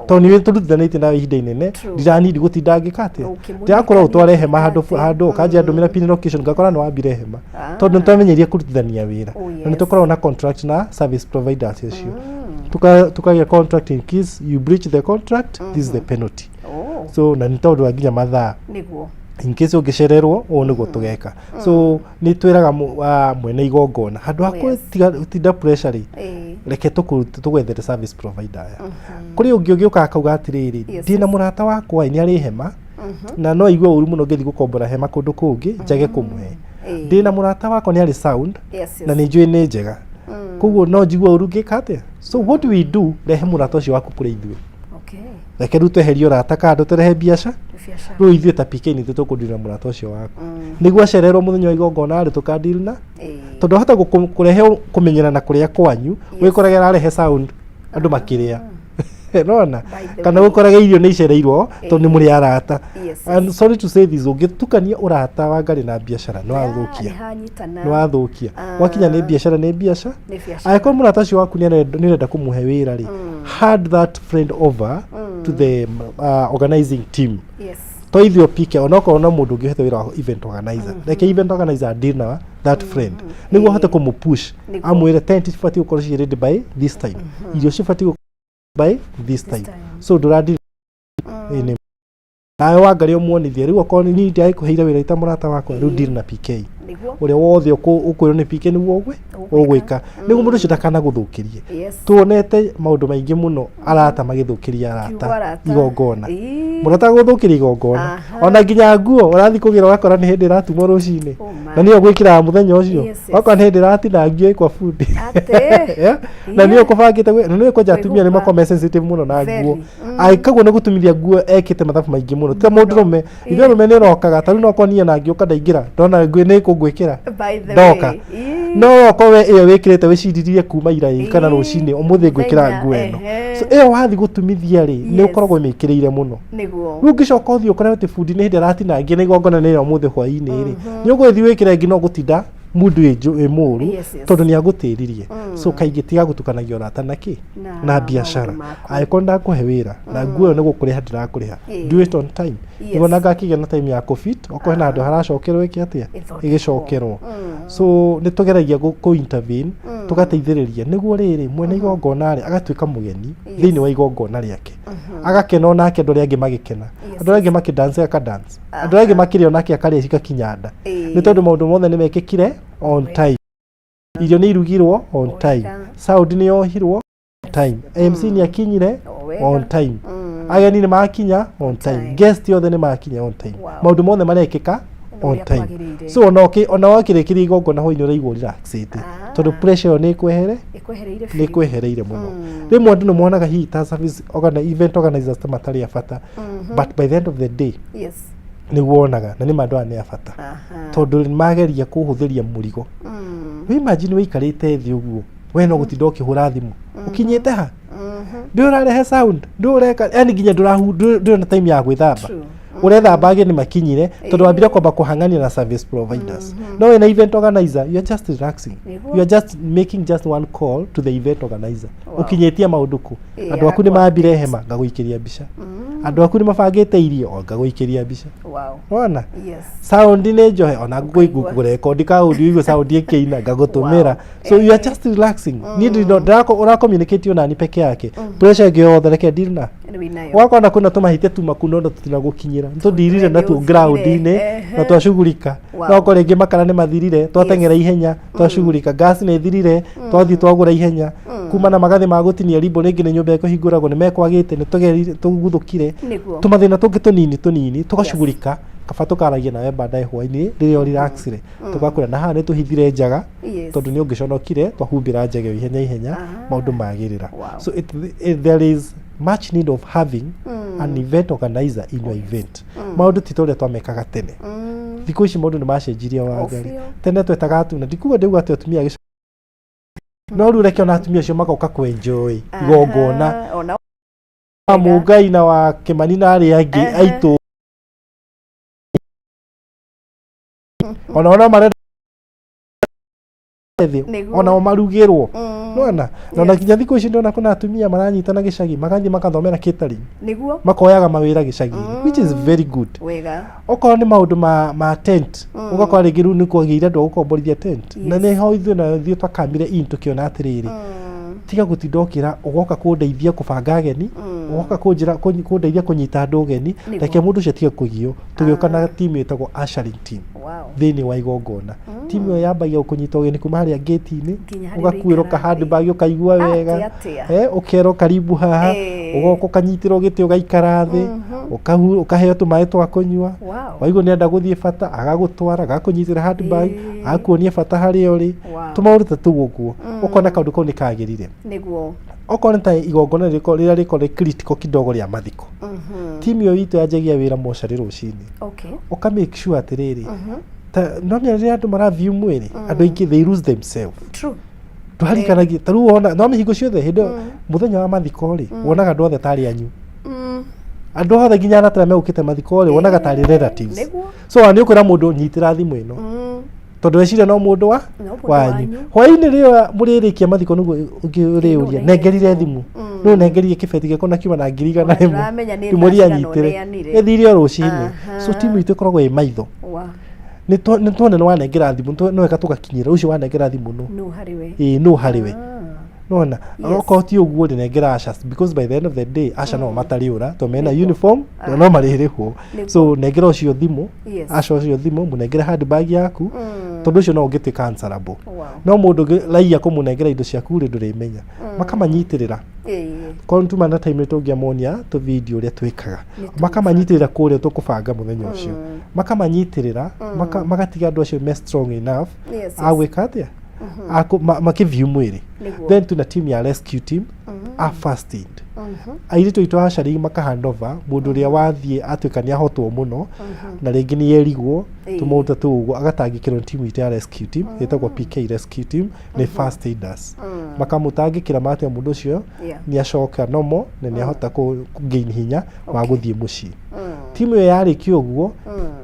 tondũ nĩ tũrutithanĩtie nawe ihinda inene. Ndiranindi gũtinda ngĩka atĩa, ndĩrakora ũtware hema handũ handũ, ũkanjĩra ndũmĩra pin location, ngakora nĩ wambire hema, tondũ nĩ twamenyerie kũrutithania wĩra. Na nĩ tũkoragwo na contract na service providers acio. Tukagĩa contract, in case you breach the contract, this is the penalty. So na nĩ tondũ wa nginya mathaa, in case ũngĩcererwo, ũũ nĩguo tũgeka. So nĩ twĩraga mwene igongona, handũ ha gũtinda pressure rĩ, reke tũgwethere service provider aya. Kũrĩ ũngĩ ũgĩũka akauga atĩrĩrĩ, ndĩna mũrata wakwa ĩ, nĩ arĩ hema na no aigue ũru mũno ngĩthiĩ gũkombora hema kũndũ kũngĩ njage kũmũhe. Ndĩna mũrata wakwa nĩ arĩ sound na nĩ njũĩ nĩ njega, koguo no njigue ũru ngĩka atĩa. So what do we do? Rehe mũrata ũcio waku kũrĩ ithuĩ. Reke rĩu tweherie ũrata kando, tũrehe biaca. Rĩu ithuĩ ta PK nĩ ithuĩ tũkũdeal na mũrata ũcio waku nĩguo acererwo mũthenya wa igongona rĩ, tũkadeal na tondũ ahota kũrehe kũmenyerana kũrĩa kwanyu, wĩkorage ararehe sound andũ makĩrĩa nona, kana ũkorage irio nĩ icereirwo tondũ nĩ mũrĩ arata. And sorry to say this, ũngĩtukania ũrata wa ngarĩ na biacara, nĩ wathũkia. Nĩhanyitana. Nĩ wathũkia. Wakinya nĩ biacara, nĩ biacara. Nĩ biacara. Angĩkorwo mũrata ũcio waku nĩ ũrenda kũmũhe wĩra rĩ, hand that friend over to the organizing team. To ithuĩ PK, onokorwo no mũndũ ũngĩ ũhete wĩra wa event organizer, reke event organizer deal na that friend nĩguo ahote kũmũpush, amwĩre tent cibatiĩ gũkorwo ciĩ ready by this time, irio cibatiĩ gũkorwo by this time. So ndũradeal nĩ nawe Wangarĩ ũmuonithie rĩu, okorwo niĩ ndiagĩkũheire wĩra ita mũrata wakwa, rĩu deal na PK. Ũrĩa wothe ũkwĩrwo nĩ PK nĩguo ũgwĩka, nĩguo mũndũ ũcio ndakanagũthũkĩrie. Tuonete maũndũ maingĩ mũno, arata magĩthũkĩria Kiugo arata arata. igongona, mũrata gũthũkĩria igongona. Ona nginya nguo ũrathiĩ kũgĩra, ũgakora nĩ hĩndĩ ĩratumwo rũcinĩ, na nĩyo gwĩkĩraga mũthenya ũcio. Ũgakora nĩ hĩndĩ ĩratinangio ĩ kwa bundi. Yeah. Na nĩyo kũbangĩte na nĩyo kwanja atumia nĩ makoragwo me sensitive mũno na nguo. Angĩkagwo nĩ gũtumithia nguo ekĩte mathabu maingĩ mũno ti ta mũndũrũme. Ithuĩ arũme nĩ ũrokaga ta rĩu, no korwo niĩ ona ngĩũka ndaingĩra ndona nguo nĩ kũngwĩkĩra By the ndoka. way. No okorwo we ĩyo wĩkĩrĩte wĩciririe kuma ira ĩ kana rũcinĩ, ũmũthĩ ngwĩkĩra nguo ĩno. So ĩyo wathiĩ gũtumithia rĩ, nĩ ũkoragwo ũmĩkĩrĩire mũno. Rĩu ũngĩcoka ũthiĩ ũkore atĩ bundi nĩ hĩndĩ aratinangia na igongona nĩ rĩa ũmũthĩ hwaĩ-inĩ rĩ, nĩ ũgũgĩthiĩ wĩkĩre ĩngĩ no gũtinda mundu ĩ mũru, tondũ nĩ agũtĩririe. So kaingĩ tiga gũtukanagia ũrata na kĩ na biacara. Angĩkorwo ndakũhe wĩra na nguo ĩyo nĩ gũkũrĩha ndĩrakũrĩha, do it on time, nĩguo na ngakĩgĩa na time ya kũfit okorwo hena handũ haracokerwo ĩke atĩa, ĩgĩcokerwo. So nĩ tũgeragia kũ intervene, tũgateithĩrĩria nĩguo rĩrĩ mwene igongona rĩ agatuĩka mũgeni thĩinĩ wa igongona rĩake, agakena onake andũ arĩa angĩ magĩkena, andũ arĩa angĩ makĩdance akadance, andũ arĩa angĩ makĩrĩa onake akarĩa cigakinya nda, nĩ tondũ maũndũ mothe nĩ mekĩkire on time, irio nĩ irugirwo on time, sound nĩ yohirwo on time, MC nĩ akinyire on time, ageni nĩ makinya on time, guest othe nĩ makinya on time, maũndũ mothe marekĩka on time. So ona ona wakĩrĩkĩria igongona hwainĩ ũraigua relaxĩte, tondũ pressure ĩyo nĩ ĩkwehere, Ĩkwehereire nĩ ĩkwehereire mũno. Rĩmwe andũ nĩ monaga hihi ta service event organizers ta matarĩ a bata, but by the end of the day nĩguo wonaga na nĩ ma andũ aya nĩ a bata, tondũ nĩ mageria kũhũthĩria mũrigo. Wĩ imagine wĩikarĩte thĩ ũguo, we no gũtinda ũkĩhũra thimũ, ũkinyĩte ha, ndũĩ ũrarehe sound, ndũĩ ũreka, yani nginya ndũrĩ na time ya gwĩthamba, ũrethamba ageni makinyire, tondũ wambire kwamba kũhang'ania na service providers. No wĩna event organizer, you are just relaxing. You are just making just one call to the event organizer, ũkinyĩtie maũndũ kũ, andũ aku nĩ mambire hema, ngagũikĩria mbica. Andũ aku nĩ mabangĩte irio, o ngagũikĩria mbica. Wow. Wona? Yes. Sound nĩ njohe, ona ngũrekondi kaũndũ igue sound ĩkĩina ngagũtũmĩra. So you are just relaxing. Niĩ ndĩ ndĩrako ũra communicate ona ni peke yake. Pressure ĩngĩ yothe reke deal na. Wĩnayo. Wakona kwĩna tũmahĩtia tuma kuu no tũtinagũkinyĩra. Nĩtũndirire natuo ground-inĩ na twacugurika. Wow. No okorwo rĩngĩ makara nĩ mathirire, twateng'era ihenya, twacugurika. Gas nĩ ĩthirire, twathiĩ twagũra ihenya. Kuma na magathĩ ma gũtinia rimbo rĩngĩ nĩ nyũmba ĩkũhingũragwo nĩ mekwagĩte, nĩ tũgerire tũguthũkire. Nĩguo. Tũmathĩna tũngĩ tũnini tũnini tũgacugurika kaba tũkaragia nawe baadaye hwainĩ rĩrĩa ũrelaxire tũgakwĩra na haha nĩ tũhithire njaga Yes. tondũ nĩ ũngĩconokire twahumbĩra njaga ĩyo ihenya ihenya maũndũ magĩrĩra. Wow. So there is much need of having an event organizer in your event. Maũndũ ti ta ũrĩa twamekaga tene. Thikũ ici maũndũ nĩ macenjirie Wangari. Obvio. Tene twetaga atumia, ndikuga ndĩuga atĩ atumia a gĩcagi, no rĩu reke ona atumia acio magoka kwenjoy igongona Aha, ona wa Mũngai na wa Kĩmani na arĩa angĩ aitũ ona ona marenda thĩ Nĩguo. ona o marugĩrwo nona na ona nginya thikũ ici ndona kuna atumia maranyitana gĩcagi magathiĩ makathomera catering, Nĩguo. makoyaga mawĩra gĩcagi-inĩ, which is very good. Wega. Okorwo nĩ maũndũ ma tent, ũgakora rĩngĩ rĩu nĩ kwagĩire andũ a gũkomborithia tent, na nĩho ithuĩ na ithuĩ twakamire in tũkĩona atĩrĩrĩ, tiga gũtinda ũkĩra ũgoka kũndeithia kũbanga ageni, ũgoka kũnjĩra kũndeithia kũnyita andũ ũgeni. Nĩguo. Reke mũndũ ũcio atige kũgio. Tũgĩũka na timu ĩtagwo ushering team. Wow. Thĩinĩ wa igongona timu ĩyo yambagia kũnyita ũgeni kuma harĩa ngĩti-inĩ, Nginya harĩa ũgakuĩrwo ũraikara ka handbag ũkaigua Atĩa, wega. atĩa. Ũkerwo karibu haha. Ũgoka ũkanyitĩrwo gĩtĩ ũgaikara thĩ, ũkaheo tũmaĩ twa kũnyua. Wow. Waigua nĩenda gũthiĩ bata, agagũtwara, agakũnyitĩra handbag, agakuonia bata harĩa ũrĩ. Wow. Tũmaũndũ ta tũu ũguo ũkona kaũndũ kau nĩ kagĩrire. Nĩguo. Okorwo nĩ ta igongona rĩrĩa rĩkorwo rĩ critical kidogo rĩa mathiko, timu ĩyo itũ yanjagia wĩra mocarĩ rũcinĩ. Ũka make sure atĩrĩrĩ, ta no menya rĩrĩa andũ maraview mwĩrĩ, andũ aingĩ they lose themselves. True. Ndũharikanagia ta rĩu wona no hingo ciothe hĩndĩ ĩyo mũthenya wa mathiko rĩ, wonaga andũ othe tarĩ anyu, andũ othe nginya arata arĩa megũkĩte mathiko rĩ, wonaga tarĩ relatives. Nĩguo. So ona nĩ ũkwĩra mũndũ nyitĩra thimũ ĩno tondũ weciria no mũndũ wa No mũndũ wanyu. wanyu. Hwainĩ rĩrĩa mũrĩrĩkia mathiko nĩguo ũngĩ ũrĩũria nengerire thimũ nũ nengerire kĩbeti gĩakwa na kiuma na 100,000. Ndũramenya nĩ ndĩmũrie thaa cigana anyitĩre ũneanire. ĩthire o rũcinĩ. So timu itũ ĩkoragwo ĩ maitho. Wow. Nĩ tuone nĩ wanengera thimũ nĩ wega tũgakinyĩra ũcio wanengera thimũ nũ. Nũ harĩ we. Ĩĩ, nũ harĩ we nona. Yes. Okorwo ti ũguo rĩ, nengera ushers, because by the end of the day usher no matarĩũra to mena uniform na no marĩrĩhwo. Nĩguo. So nengera ũcio thimũ, usher ũcio thimũ, mũnengere handbag yaku tondũ ũcio no ũngĩtuĩka answerable. Wow. No mũndũ ũngĩ raiya kũmũnengera indo ciaku rĩ, ndũrĩmenya makamanyitĩrĩra. Korwo tuma na time tũngĩamonia tũ video ũrĩa twĩkaga, makamanyitĩrĩra kũrĩa tũkũbanga mũthenya ũcio, makamanyitĩrĩra magatiga andũ acio me strong enough a gwĩka atĩa, makĩview mwĩrĩ. Nĩguo. Then tuna team ya rescue team a first aid. Airĩtu aitũ a cari makahandover mũndũ ũrĩa wathiĩ atuĩka nĩ ahotwo mũno na rĩngĩ nĩ erigwo tũmaũndũ tũu ũguo, agatangĩkĩrwo nĩ timu itũ ya rescue team ĩtagwo PK rescue team, nĩ first aiders. Makamũtangĩkĩra matia mũndũ ũcio nĩ acoka nomo na nĩ ahota kũ gain hinya wa gũthiĩ mũciĩ. Timu ĩyo yarĩkia ũguo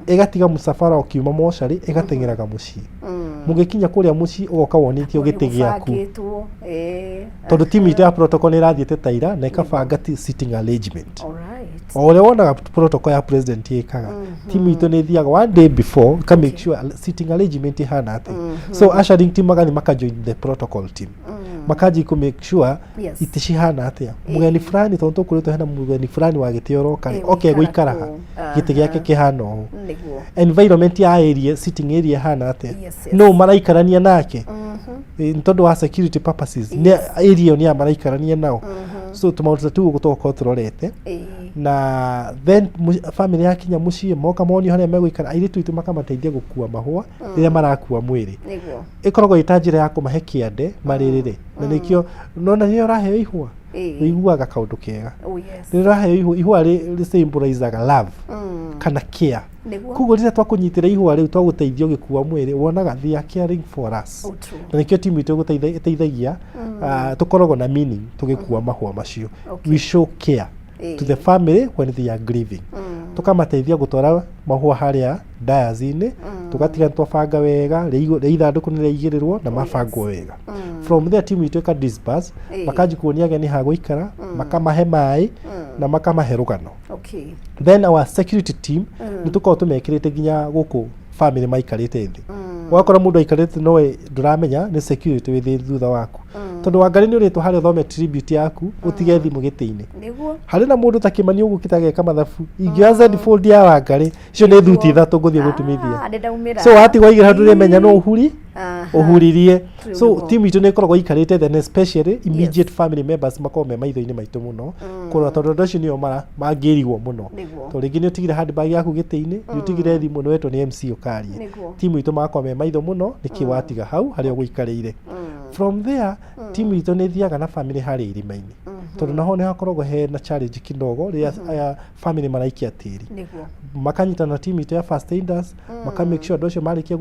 ĩgatiga mũcabara ũkiuma mocarĩ ĩgateng'eraga mũciĩ. Mũgĩkinya kũrĩa mũciĩ ũgoka wonĩtio gĩtĩ gĩaku Gũbangĩtwo. Tondũ timu itũ ya protocol nĩ ĩrathiĩte ta ira na ĩkabanga sitting arrangement. Alright. O ũrĩa wonaga protocol ya president ĩkaga, timu itũ nĩ ĩthiaga one day before ĩka make sure sitting arrangement ĩhana atĩa. So ushering team magathiĩ maka join the protocol team, makanji kũ make sure itĩ cihana atĩa, mũgeni fulani, tondũ tũkũrĩtwo hena mũgeni fulani wa gĩtĩ ũroka rĩ, oke gũikara ha, gĩtĩ gĩake kĩhana ũũ, Nĩguo. Environment ya area, sitting area ĩhana atĩa, no maraikarania nake. Nĩ tondũ wa security purposes nĩ area ĩyo nĩ ya maraikarania nao. So tũmaũndũ ta tũu ũguo tũgakorwo tũrorete. Na then family yakinya mũciĩ moka monio harĩa megũikara, airĩtu aitũ makamateithia gũkua mahũa rĩrĩa marakua mwĩrĩ. Nĩguo. Ĩkoragwo ĩ ta njĩra ya kũmahe kĩande marĩrĩre, na nĩkĩo nona rĩrĩa ũraheo ihũa ũiguaga kaũndũ kega. Oh, yes. Rĩrĩa ũraheo ihũa, ihũa rĩ symbolizaga love kana care. Nĩguo. Koguo rĩrĩa twakũnyitĩra ihũa rĩu twagũteithia ũgĩkua mwĩrĩ, wonaga they are caring for us. Oh, true. Na nĩkĩo timu itũ ĩteithagia, tũkoragwo na meaning tũgĩkua mahũa macio. We show care to the family when they are grieving. Tũkamateithia gũtwara mahũa harĩa dais-inĩ, tũgatiga nĩ twabanga wega, rĩa ithandũkũ nĩ rĩaigĩrĩrwo na mabangwo wega. From there team itũ ĩka disperse, makanji kuonia ageni ha gũikara, makamahe maĩ. Na makamahe rũgano. Then our security team, nĩ tũkoragwo tũmekĩrĩte nginya gũkũ family maikarĩte thĩ. Ũgakora mũndũ aikarĩte nowe ndũramenya nĩ security wĩ thĩ thutha waku, tondũ Wangarĩ nĩ ũrĩtwo harĩa ũthome tribute yaku, ũtige thimũ gĩtĩ-inĩ. Harĩ na mũndũ ta Kĩmani ũguo kĩtageka mathabu, ingĩoya Z fold ya Wangarĩ icio nĩ thuti 3 ngũthiĩ gũtumithia. Ah, nĩ ndaumĩra. So watigwo aigĩra handũ ũrĩmenya no ũhuri ũhuririe. So team itũ nĩ ĩkoragwo ĩikarĩte, then especially immediate family members makoragwo me maitho-inĩ maitũ mũno kũrora, tondũ andũ acio nĩo mangĩrigwo mũno. Tondũ rĩngĩ nĩ ũtigire handbag yaku gĩtĩ-inĩ, nĩ ũtigire thimũ, nĩ wetwo nĩ MC ũkarie. Team itũ magakorwo me maitho mũno nĩkĩ watiga hau harĩa ũgũikarĩire. From there, team itũ nĩ ĩthiaga na family harĩa irima-inĩ, tondũ naho nĩ hakoragwo hena challenge kidogo rĩrĩa aya family maraikia tĩri. Makanyitana na team itũ ya first aiders, maka make sure andũ acio marĩkia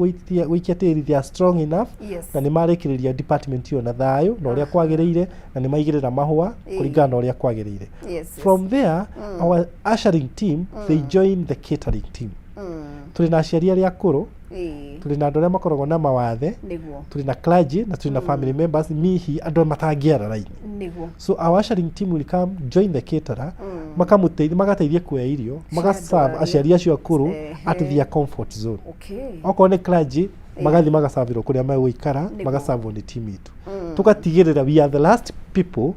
gũikia tĩri, they are strong enough na nĩ marĩkĩrĩria department ĩyo na thayũ na ũrĩa kwagĩrĩire, na nĩ maigĩrĩra mahũa kũringana na ũrĩa kwagĩrĩire. From there, our ushering team, they join the catering team. Tũrĩ na aciari arĩa akũrũ, tũrĩ na andũ arĩa makoragwo na mawathe, tũrĩ na clergy na tũrĩ na family members mihi andũ matangĩara raini. So our ushering team will come join the caterer, makamũteithia, magateithia kuoya irio, magaserve arĩa- aciari acio akũrũ at their comfort zone. Okorwo nĩ clergy, magathiĩ magaservĩrwo kũrĩa megũikara, magaservwo nĩ team itũ. Tũgatigĩrĩra we are the last people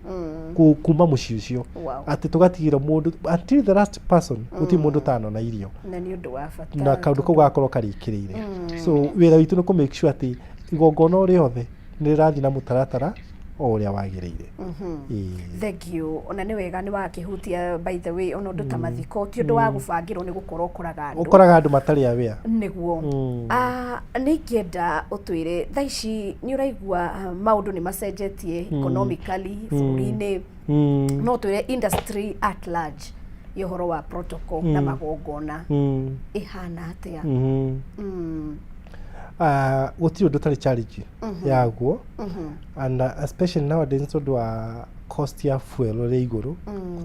kuma mũciĩ ũcio, atĩ tũgatigĩrĩra mũndũ until the last person, gũtirĩ mũndũ ũtanona irio. Na nĩ ũndũ wa bata. Na kaũndũ kau gakorwo karĩkĩrĩire. So wĩra witũ nĩ kũ make sure atĩ igongona o rĩothe nĩ rĩrathiĩ na mũtaratara o ũrĩa wagĩrĩire. Ĩĩ. Thank you. Ona nĩ wega nĩ wakĩhutia, by the way, ona ũndũ ta mathiko ti ũndũ wa gũbangĩrwo, nĩ gũkorwo ũkoraga andũ. Ũkoraga andũ matarĩ aware. Ah, nĩ ingĩenda ũtwĩre thaa ici nĩ ũraigua, maũndũ nĩ macenjetie economically bũrũri-inĩ. No twĩre industry at large ya ũhoro wa protocol na magongona ĩhana atĩa? Ah, gũtirĩ ũndũ ũtarĩ challenge yaguo, and especially nowadays tondũ wa cost ya fuel ũrĩa igũrũ,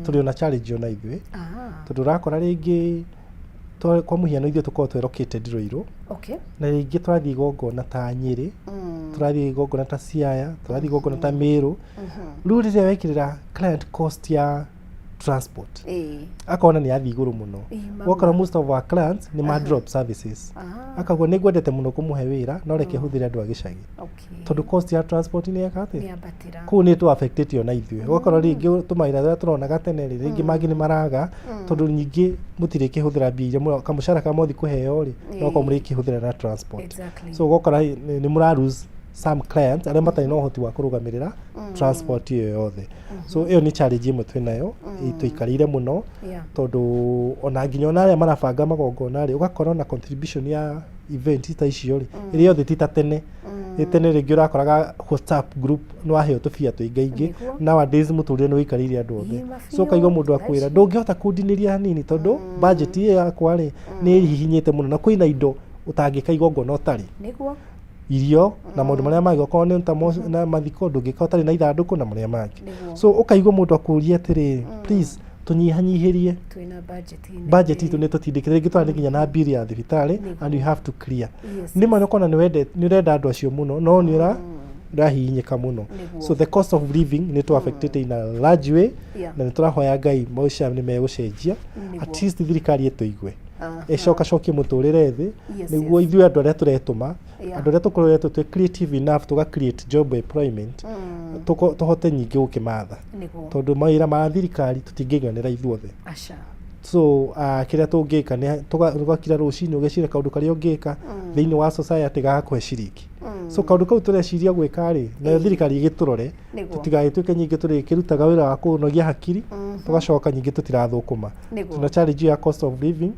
tũrĩ ona challenge ona ithuĩ, tondũ ũrakora rĩngĩ kwa mũhiano ithuĩ tũkoragwo twerokĩte Ruiru, na rĩngĩ tũrathiĩ igongona ta Nyĩrĩ, tũrathiĩ igongona ta Siaya, tũrathiĩ igongona ta Meru. Rĩu rĩrĩa wekĩrĩra client cost ya transport, akona nĩ yathiĩ igũrũ mũno. Mama. Ũgakora most of our clients nĩ ma drop services. Akauga nĩ ngwendete mũno kũmũhe wĩra, no reke hũthĩre andũ a gĩcagi, tondũ cost ya transport nĩ yeka atĩ Nĩ yambatĩra. Kũu nĩ tũ affectĩte ona ithuĩ. Ũgakora rĩngĩ tũmawĩra tũrĩa tũronaga tene rĩ, rĩngĩ mangĩ nĩ maraga, tondũ ningĩ mũtirĩkĩhũthĩra mbia iria kamũcara ka mothi kũheo rĩ, no korwo mũrĩkĩhũthĩra na transport. So ũgakora nĩ mũra lose some clients arĩa matarĩ na ũhoti wa kũrũgamĩrĩra transport ĩyo yothe. So ĩyo nĩ challenge ĩmwe twĩnayo tũikarĩire mũno, tondũ ona nginya ona arĩa marabanga magongona rĩ, ũgakora ona contribution ya event ta icio rĩ, ĩrĩa yothe ti ta tene. Ĩ tene rĩngĩ ũrakoraga WhatsApp group nĩ waheo tũbia tũingaingĩ. Nowadays mũtũrĩre nĩ ũikarĩire andũ othe. So ũkaigua mũndũ akwĩra ndũngĩhota kũndinĩria hanini, tondũ budget ĩyo yakwa rĩ, nĩ ĩhihinyĩte mũno, na kwĩna indo ũtangĩka igongona ũtarĩ irio na maũndũ marĩa mangĩ, okorwo nĩ ta na mathiko ndũngĩka ũtarĩ na ithandũkũ na marĩa mangĩ. So ũkaigua mũndũ akũria atĩrĩrĩ, please tũnyihanyihĩrie. Twĩna budget nene. Budget itũ nĩ tũtindĩkĩte, rĩngĩ tũrathiĩ nginya na bill ya thibitarĩ, and you have to clear. Nĩ ma nĩũkona nĩ ũrenda andũ acio mũno, no nĩ ũrahihinyĩka mũno. So the cost of living nĩ tũ affected in a large way, na nĩ tũrahoya Ngai maica nĩ megũcenjia, at least thirikari ĩtũigue, ĩcokacokie mũtũrĩre thĩ, nĩguo ithuĩ andũ arĩa tũretũma, andũ arĩa tũkoretwo twĩ creative enough tũga create job employment, tũhote ningĩ gũkĩmatha, tondũ mawĩra ma thirikari tũtingĩiganĩra ithuothe. Aca. So kĩrĩa tũngĩka nĩ tũgakira rũcinĩ ũgeciria kaũndũ karĩa ũngĩka thĩinĩ wa society gagakũhe ciringi. So kaũndũ kau tũreciria gwĩka rĩ, nayo thirikari ĩgĩtũrore, tũtigagĩtuĩke nyingĩ tũrĩkĩrutaga wĩra wa kũnogia hakiri, tũgacoka nyingĩ tũtirathũkũma. Tuna challenge ya cost of living,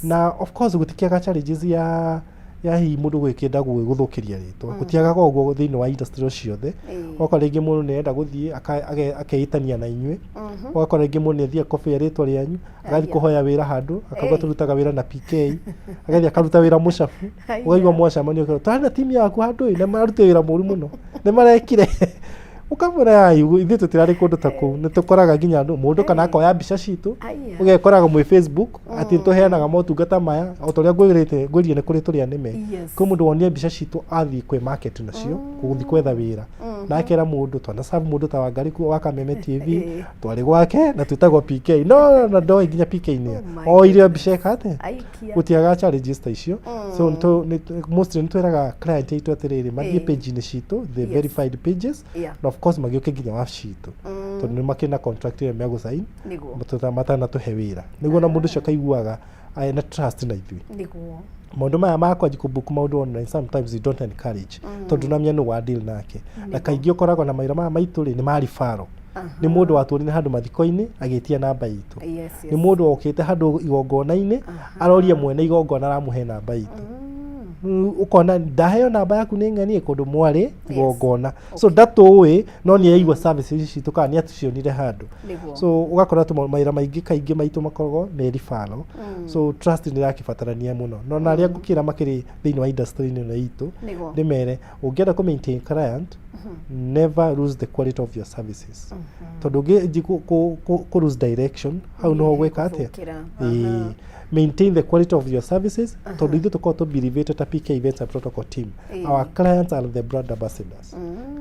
na of course gũtikĩaga challenges ya hihi mũndũ gwĩkĩenda gũthũkĩria rĩtwa. Gũtiagaga ũguo thĩinĩ wa industry ciothe. Ũgakora rĩngĩ mũndũ nĩ arenda gũthiĩ akeĩtania na inyuĩ. Ũgakora rĩngĩ mũndũ nĩ athiĩ akobia rĩtwa rĩanyu, agathiĩ kũhoya wĩra handũ, akauga tũrutaga wĩra na PK, agathiĩ akaruta wĩra mũcabu. Ũkaigua mwacemania ũkerwo twarĩ na timu yaku handũ ĩ, na mararutire wĩra mũru mũno, nĩ marekire. Ũkamwĩra ai ithuĩ tũtirarĩ kũndũ ta kũu. Nĩ tũkoraga nginya andũ mũndũ kana akoya mbica citũ, Aya. ũgekoraga mwĩ Facebook atĩ nĩtũheanaga motungata maya o ta ũrĩa ngwĩrĩte ngwĩrire nĩ kũrĩ tũrĩa nĩme. Yes. Kwĩ mũndũ wonire mbica citũ athiĩ kwĩ market nacio gũthiĩ kwetha wĩra, na akera mũndũ twana serve mũndũ ta Wangari wa Kameme TV, twarĩ gwake na twĩtagwo PK, no na ndoĩ nginya PK nĩ Oh my oire mbica ĩka atĩa. Aikia. Gũtiagaga challenges ta icio. So mostly nĩtwĩraga client aitũ atĩrĩrĩ, mathiĩ page-inĩ citũ, the verified pages, na of course magĩũke nginya wabici citũ, tondũ nĩ makĩrĩ na contract ĩrĩa megũsign matanatũhe wĩra, nĩguo na mũndũ ũcio akaiguaga na trust na ithuĩ. Maũndũ maya ma kwanji kũbook maũndũ online, sometimes you don't encourage, tondũ ndũramenya nũ wa deal nake, na kaingĩ ũkoragwo na mawĩra maya maitũ rĩ, nĩ ma referral, nĩ mũndũ watuonire handũ mathiko-inĩ agĩtia namba itũ, nĩ mũndũ wokĩte handũ igongona-inĩ aroria mwene igongona aramũhe namba itũ. Ũkona ndaheo namba yaku nĩ ng'ani kũndũ mwarĩ igongona, so ndatũĩ no nĩ aigua services citũ kana nĩ atucionire handũ. So ũgakora mawĩra maingĩ kaingĩ maitũ makoragwo me referral, so trust nĩ ĩrakĩbatarania mũno. No na arĩa ngũkĩra makĩrĩ thĩinĩ wa industry ĩno itũ, ndĩmere ũngĩenda kũ maintain client, never lose the quality of your services, tondũ ũngĩnji kũ lose direction hau noho gwĩka atĩa. Gũthũkĩra. Ĩĩ. Maintain the quality of your services, tondũ ithuĩ tũkoragwo tũbelievĩte ta PK Events and Protocol Team, our clients are the brand ambassadors.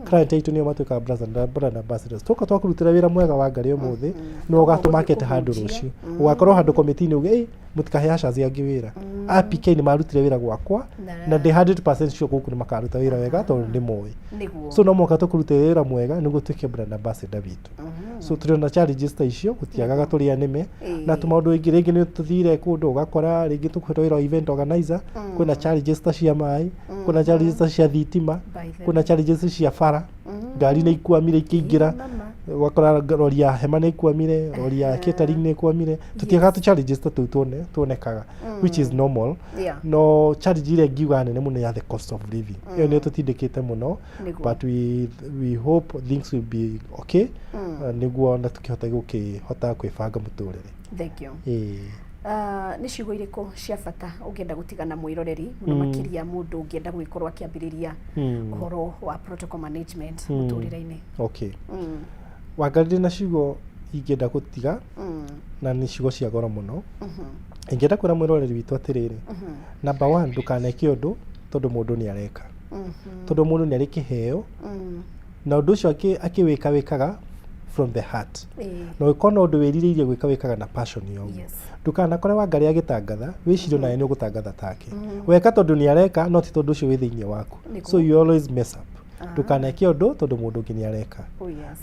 Client aitũ nĩo matuĩkaga brand ambassadors. Twoka twakũrutĩra wĩra mwega wa Ngarĩ ũmũthĩ, nĩwe ũgatũmarket handũ rũciũ, ũgakorwo handũ komiti-inĩ uge, "Ĩ, mũtikahe ushers angĩ wĩra, a PK nĩ marutire wĩra gwakwa na ndĩ 100% sure gũkũ nĩ makaruta wĩra wega tondũ nĩ moĩ." So no mũhaka tũkũrutĩre wĩra mwega nĩguo tuĩke brand ambassador witũ. So tũrĩ na challenges ta icio, gũtiagaga tũrĩ anĩme na tũmaũndũ ingĩ. Rĩngĩ nĩ tũthire kũndũ ũgakora rĩngĩ tũkũhetwo wĩra wa event organizer, kwĩna challenges ta cia maĩ, kwĩna challenges ta cia thitima, By the kwĩna challenges cia bara, ngari nĩ ikwamire ikĩingĩra, ũgakora rori ya hema nĩ ikwamire, rori ya catering nĩ ikwamire. Tũtiagaga tũ challenges ta tũu tuonekaga, which is normal. No challenge ĩrĩa ingiuga nene mũno ya the cost of living, ĩyo nĩyo tũtindĩkĩte mũno. But we hope things will be okay, nĩguo na tũkĩhote gũkĩhota kwĩbanga mũtũrĩre. Thank you. Ĩĩ. Nĩ ciugo irĩkũ cia bata ũngĩenda gũtiga na mwĩroreri mũno, makĩria mũndũ ũngĩenda gũgĩkorwo akĩambĩrĩria ũhoro wa protocol management mũtũrĩre-inĩ? Okay, Wangarĩ, na ciugo ingĩenda gũtiga na nĩ ciugo cia goro mũno, ingĩenda kwĩra mwĩroreri witũ atĩrĩrĩ, number one, ndũkaneke ũndũ tondũ mũndũ nĩ areka, tondũ mũndũ nĩ arĩ kĩheo na ũndũ ũcio akĩwĩka wĩkaga from the heart, na ũngĩkorwo na ũndũ wĩrirĩirie gwĩka, wĩkaga na passion ya ũguo. Ndũkanakore Wangarĩ agĩtangatha wĩcirie onawe nĩ ũgũtangatha take. Weka tondũ nĩ areka, no ti tondũ ũcio wĩ thĩinĩ waku. So you always mess up. Ndũkaneke ũndũ tondũ mũndũ ũngĩ nĩ areka.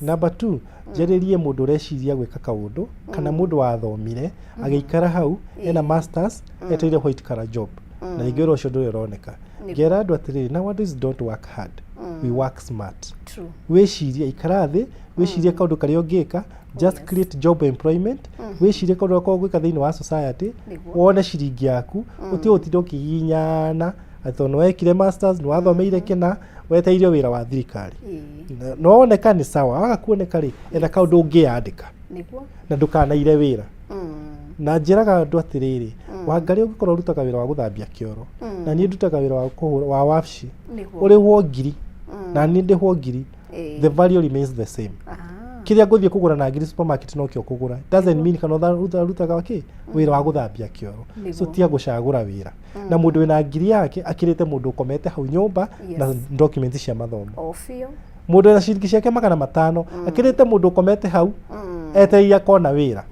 Number two, njarĩrie mũndũ ũreciria gwĩka kaũndũ kana mũndũ wathomire agĩikara hau ena masters etereire white collar job na rĩngĩ wĩra ũcio ndũrĩ ũroneka. Ngera andũ atĩrĩrĩ, nowadays don't work hard, we work smart. Wĩcirie, ikara thĩ wĩcirie kaũndũ karĩa ũngĩka, just create job employment. Wĩcirie kaũndũ karĩa ũgwĩka thĩinĩ wa society, wone ciringi yaku, ũtige gũtinda ũkĩgiginyana atĩ tondũ nĩwekire masters, nĩwathomeire kĩna, wetereire wĩra wa thirikari. No woneka nĩ sawa, waga kuoneka rĩ, etha kaũndũ ũngĩyandĩka na ndũkanaire wĩra. Na njĩraga andũ atĩrĩrĩ, Wangarĩ, ũngĩkorwo ũrutaga wĩra wa gũthambia kĩoro na niĩ ndutaga wĩra wa kũhũra wa wabici, ũrĩhwo 1,000 na niĩ ndĩhwo 1,000, the value remains the same. Kĩrĩa ngũthiĩ kũgũra na 1,000 supermarket nokĩo kũgũra. Doesn't mean kana ũrutaga kĩ wĩra wa gũthambia kĩoro. So tiga gũcagũra wĩra, na mũndũ wĩna 1,000 yake akĩrĩte mũndũ ũkomete hau nyũmba na document cia mathomo. O biũ. Mũndũ wĩna ciringi ciake 500 akĩrĩte mũndũ ũkomete hau etereire akona wĩra,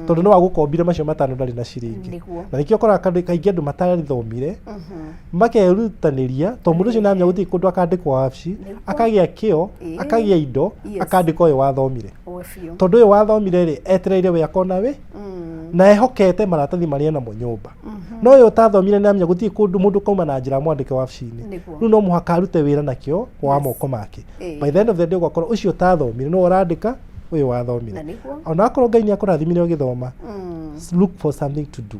tondũ no agũkombire macio 500, ndarĩ na ciringi. Na nĩkĩo ũkoraga kaingĩ andũ matarithomire makerutanĩria, tondũ mũndũ ũcio nĩamenya gũtirĩ kũndũ akandĩkwo wabici, akagĩa kĩo, akagĩa indo, akandĩka ũyũ wathomire, O biũ. Tondũ ũyũ wathomire rĩ, etereire we akona wĩ na ehokete maratathi marĩa namo nyũmba. No ũyũ ũtathomire nĩamenya gũtirĩ kũndũ mũndũ kauma na njĩra mwandĩke wabici-inĩ. Rĩu no mũhaka arute wĩra nakĩo wa moko make. By the end of the day, ũgakora ũcio ũtathomire nĩwe ũrandĩka ũyũ wathomire. Na nĩguo. Ona akorwo Ngai nĩ akũrathimire ũgĩthoma, look for something to do.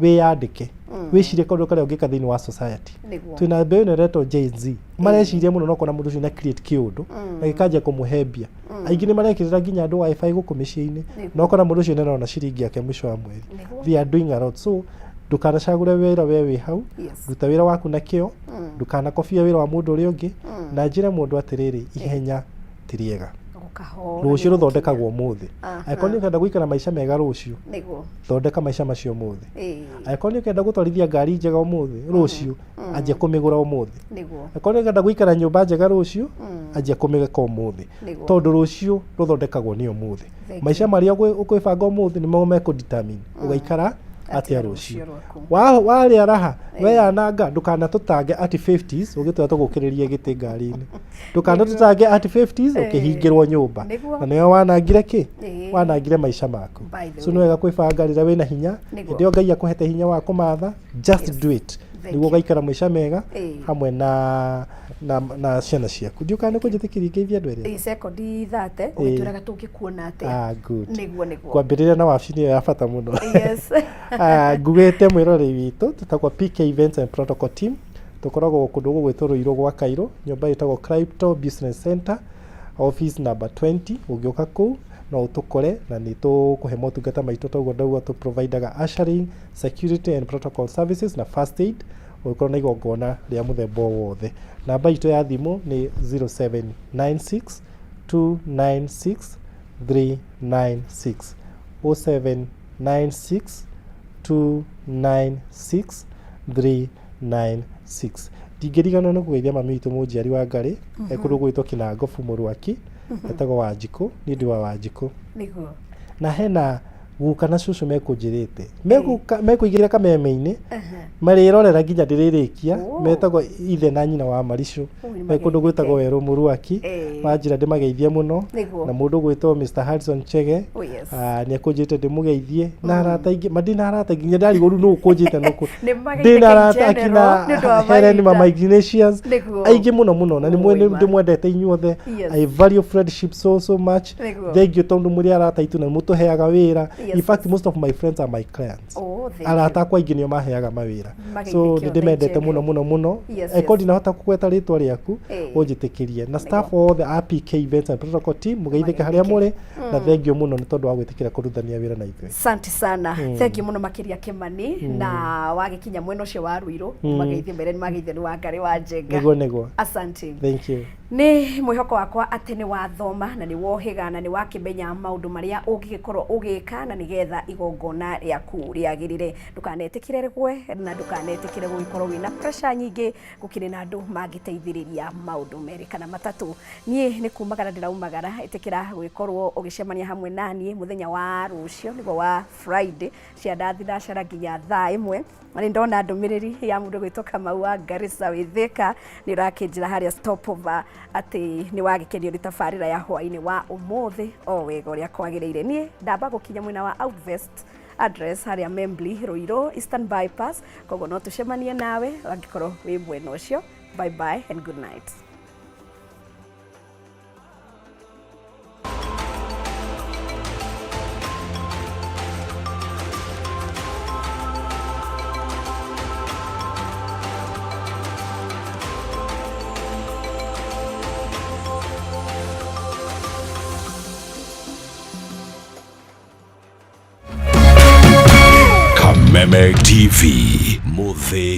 Wĩyandĩke, wĩcirie kaũndũ karĩa ũngĩka thĩinĩ wa society. Twĩna mbeũ ĩno ĩretwo Gen Z, mareciria mũno, no kona mũndũ ũcio na create kĩũndũ na gĩkanjia kũmũhe mbia. Aingĩ nĩ marekĩrĩra nginya andũ WiFi gũkũ mĩciĩ-inĩ, na ũkona mũndũ ũcio nĩarona ciringi yake mũico wa mweri. They are doing a lot. So ndũkanacagũre wĩra we wĩ hau. Ruta wĩra waku na kĩo, ndũkanakobia wĩra wa mũndũ ũrĩa ũngĩ. Na njĩre mũndũ atĩrĩrĩ, ihenya ti rĩega. O kahora. Rũciũ rũthondekagwo ũmũthĩ. Aha. Angĩkorwo nĩ ũkenda gũikara maica mega rũciũ, Nĩguo. thondeka maica macio ũmũthĩ. Ĩĩ. Angĩkorwo nĩ ũkenda gũtwarithia ngari njega ũmũthĩ, rũciũ anjia kũmĩgũra ũmũthĩ. Nĩguo. Angĩkorwo nĩ ũkenda gũikara nyũmba njega rũciũ, anjia kũmĩka ũmũthĩ. Nĩguo. Tondũ rũciũ rũthondekagwo nĩ ũmũthĩ. Thank Maica marĩa ũkwĩbanga ũmũthĩ nĩmo mekũdetermine ũgaikara atĩa rũciũ rũciũ. rwaku. Warĩa raha weyananga, ndũkanatũtange at 50s ũgĩtwĩra tũgũkĩrĩrie gĩtĩ ngari-inĩ, ndũkanatũtange at 50s ũkĩhingĩrwo nyũmba. Nĩguo. Na nĩwe wanangire kĩ? Ĩĩ. Wanangire maica maku. By the So way. nĩ wega kwĩbanga rĩrĩa wĩna hinya. Nĩguo. Hĩndĩ ĩyo Ngai akũhete hinya wa kũmatha, just do it. Thank Nĩguo you. ũgaikara maica mega Ĩĩ. hamwe na ciana ciaku. Ndiũ kana nĩ kũnjĩtĩkĩria ngeithie andũ erĩ. Ĩĩ, sekondi 30 ũgĩtwĩraga tũngĩkuona atĩa. Ah, good. Nĩguo, nĩguo. Kwambĩrĩria na wabici nĩyo ya bata mũno. Yes. Ah, ngugĩte mwĩroreri witũ, tũtagwo PK Events and Protocol Team, tũkoragwo kũndũ gũgwĩtwo Rũirũ gwa Kairũ, nyũmba ĩtagwo Crypto Business Center, office number 20. Ũngĩũka kũu no ũtũkore na nĩ tũkũhe motungata maitũ. Toguo ndauga, tũ providaga ushering, security and protocol services na first aid ũngĩkorwo na igongona rĩa mũthemba o wothe. Namba itũ ya thimũ nĩ 0796 296 396, 0796 296 396. Ndingĩriganwo nĩ kũgeithia mami witũ mũnjiari wa Ngarĩ, ekũndũ gwĩtwo Kĩnangobu Mũrwaki, etagwo Wanjikũ, niĩ ndĩ wa Wanjikũ. Nĩguo. Na hena guka na cũcũ mekũnjĩrĩte mekũigĩra kameme-inĩ marĩrorera nginya ndĩrĩrĩkia. Oh. Metagwo ithe na nyina wa Maricũ. Oh, nĩ Me kũndũ gwĩtagwo Werũ Mũruaki. Ĩĩ. Manjĩra ndĩmageithie mũno. Nĩguo. Na mũndũ gwĩtwo Mr Harrison Chege. Oh, yes. Ah, nĩ akũnjĩte ndĩmũgeithie na arata aingĩ ma ndĩna arata aingĩ nginya ndarigwo rĩu nũ ũkũnjĩte nũkũ. Nĩ mageithĩke Ndĩna arata in general, akina nĩ ũndũ wa Helen, mahinda. Mama Ignatius, Nĩguo. aingĩ mũno mũno, na nĩ Oi, ma. ndĩmwendete inyuothe. Yes. I value friendship so so much. Nĩguo. Thank you tondũ mũrĩ arata aitũ na mũtũheaga wĩra. Yes, In fact, most of my friends are my clients. Oh, thank Arata you. akwa aingĩ nĩo maheaga mawĩra. Mageithĩke So othe nĩ ndĩmendete in mũno general. mũno mũno. Angĩkorwo ndinahota kũgweta rĩtwa rĩaku, ũnjĩtĩkĩrie. Na staff othe a PK Events and Protocol Team, mũgeithĩke harĩa mũrĩ, na thank you mũno nĩ tondũ wa gwĩtĩkĩra kũrutithania wĩra na ithuĩ. Asante sana. Thank you mũno makĩria Kĩmani, na wagĩkinya mwena ũcio wa Ruiru, mageithie mere nĩ mageithio nĩ Wangarĩ wa Njenga. Nĩguo, nĩguo. Asante. Thank you. Nĩ mwĩhoko wakwa atĩ nĩ wathoma na nĩ wohĩga na nĩ wakĩmenya maũndũ marĩa ũngĩgĩkorwo ũgĩka na nĩgetha igongona rĩaku rĩagĩrĩre. Ndũkanetĩkĩre rĩgwe na ndũkanetĩkĩre gũgĩkorwo wĩna pressure nyingĩ, gũkĩrĩ na andũ mangĩteithĩrĩria maũndũ merĩ kana matatũ. Niĩ nĩ kumagara ndĩraumagara, ĩtĩkĩra gũgĩkorwo ũgĩcemania hamwe naniĩ mũthenya wa rũciũ, nĩguo wa Friday, cia thinacara nginya thaa 1. Na nĩ ndona ndũmĩrĩri ya mũndũ gwĩtwo Kamau wa Garissa wĩ Thĩka, nĩ ũrakĩnjĩra harĩa stopover atĩ nĩ wagĩkenio nĩ tabarĩra ya hwaĩ-inĩ wa ũmũthĩ o wega ũrĩa kwagĩrĩire. Niĩ ndamba gũkinya mwena wa Outvest address harĩa Membli Ruiru Eastern Bypass, koguo no tũcemanie nawe angĩkorwo wĩ mwena ũcio. Bye bye and good night. Kameme TV, Muthĩ.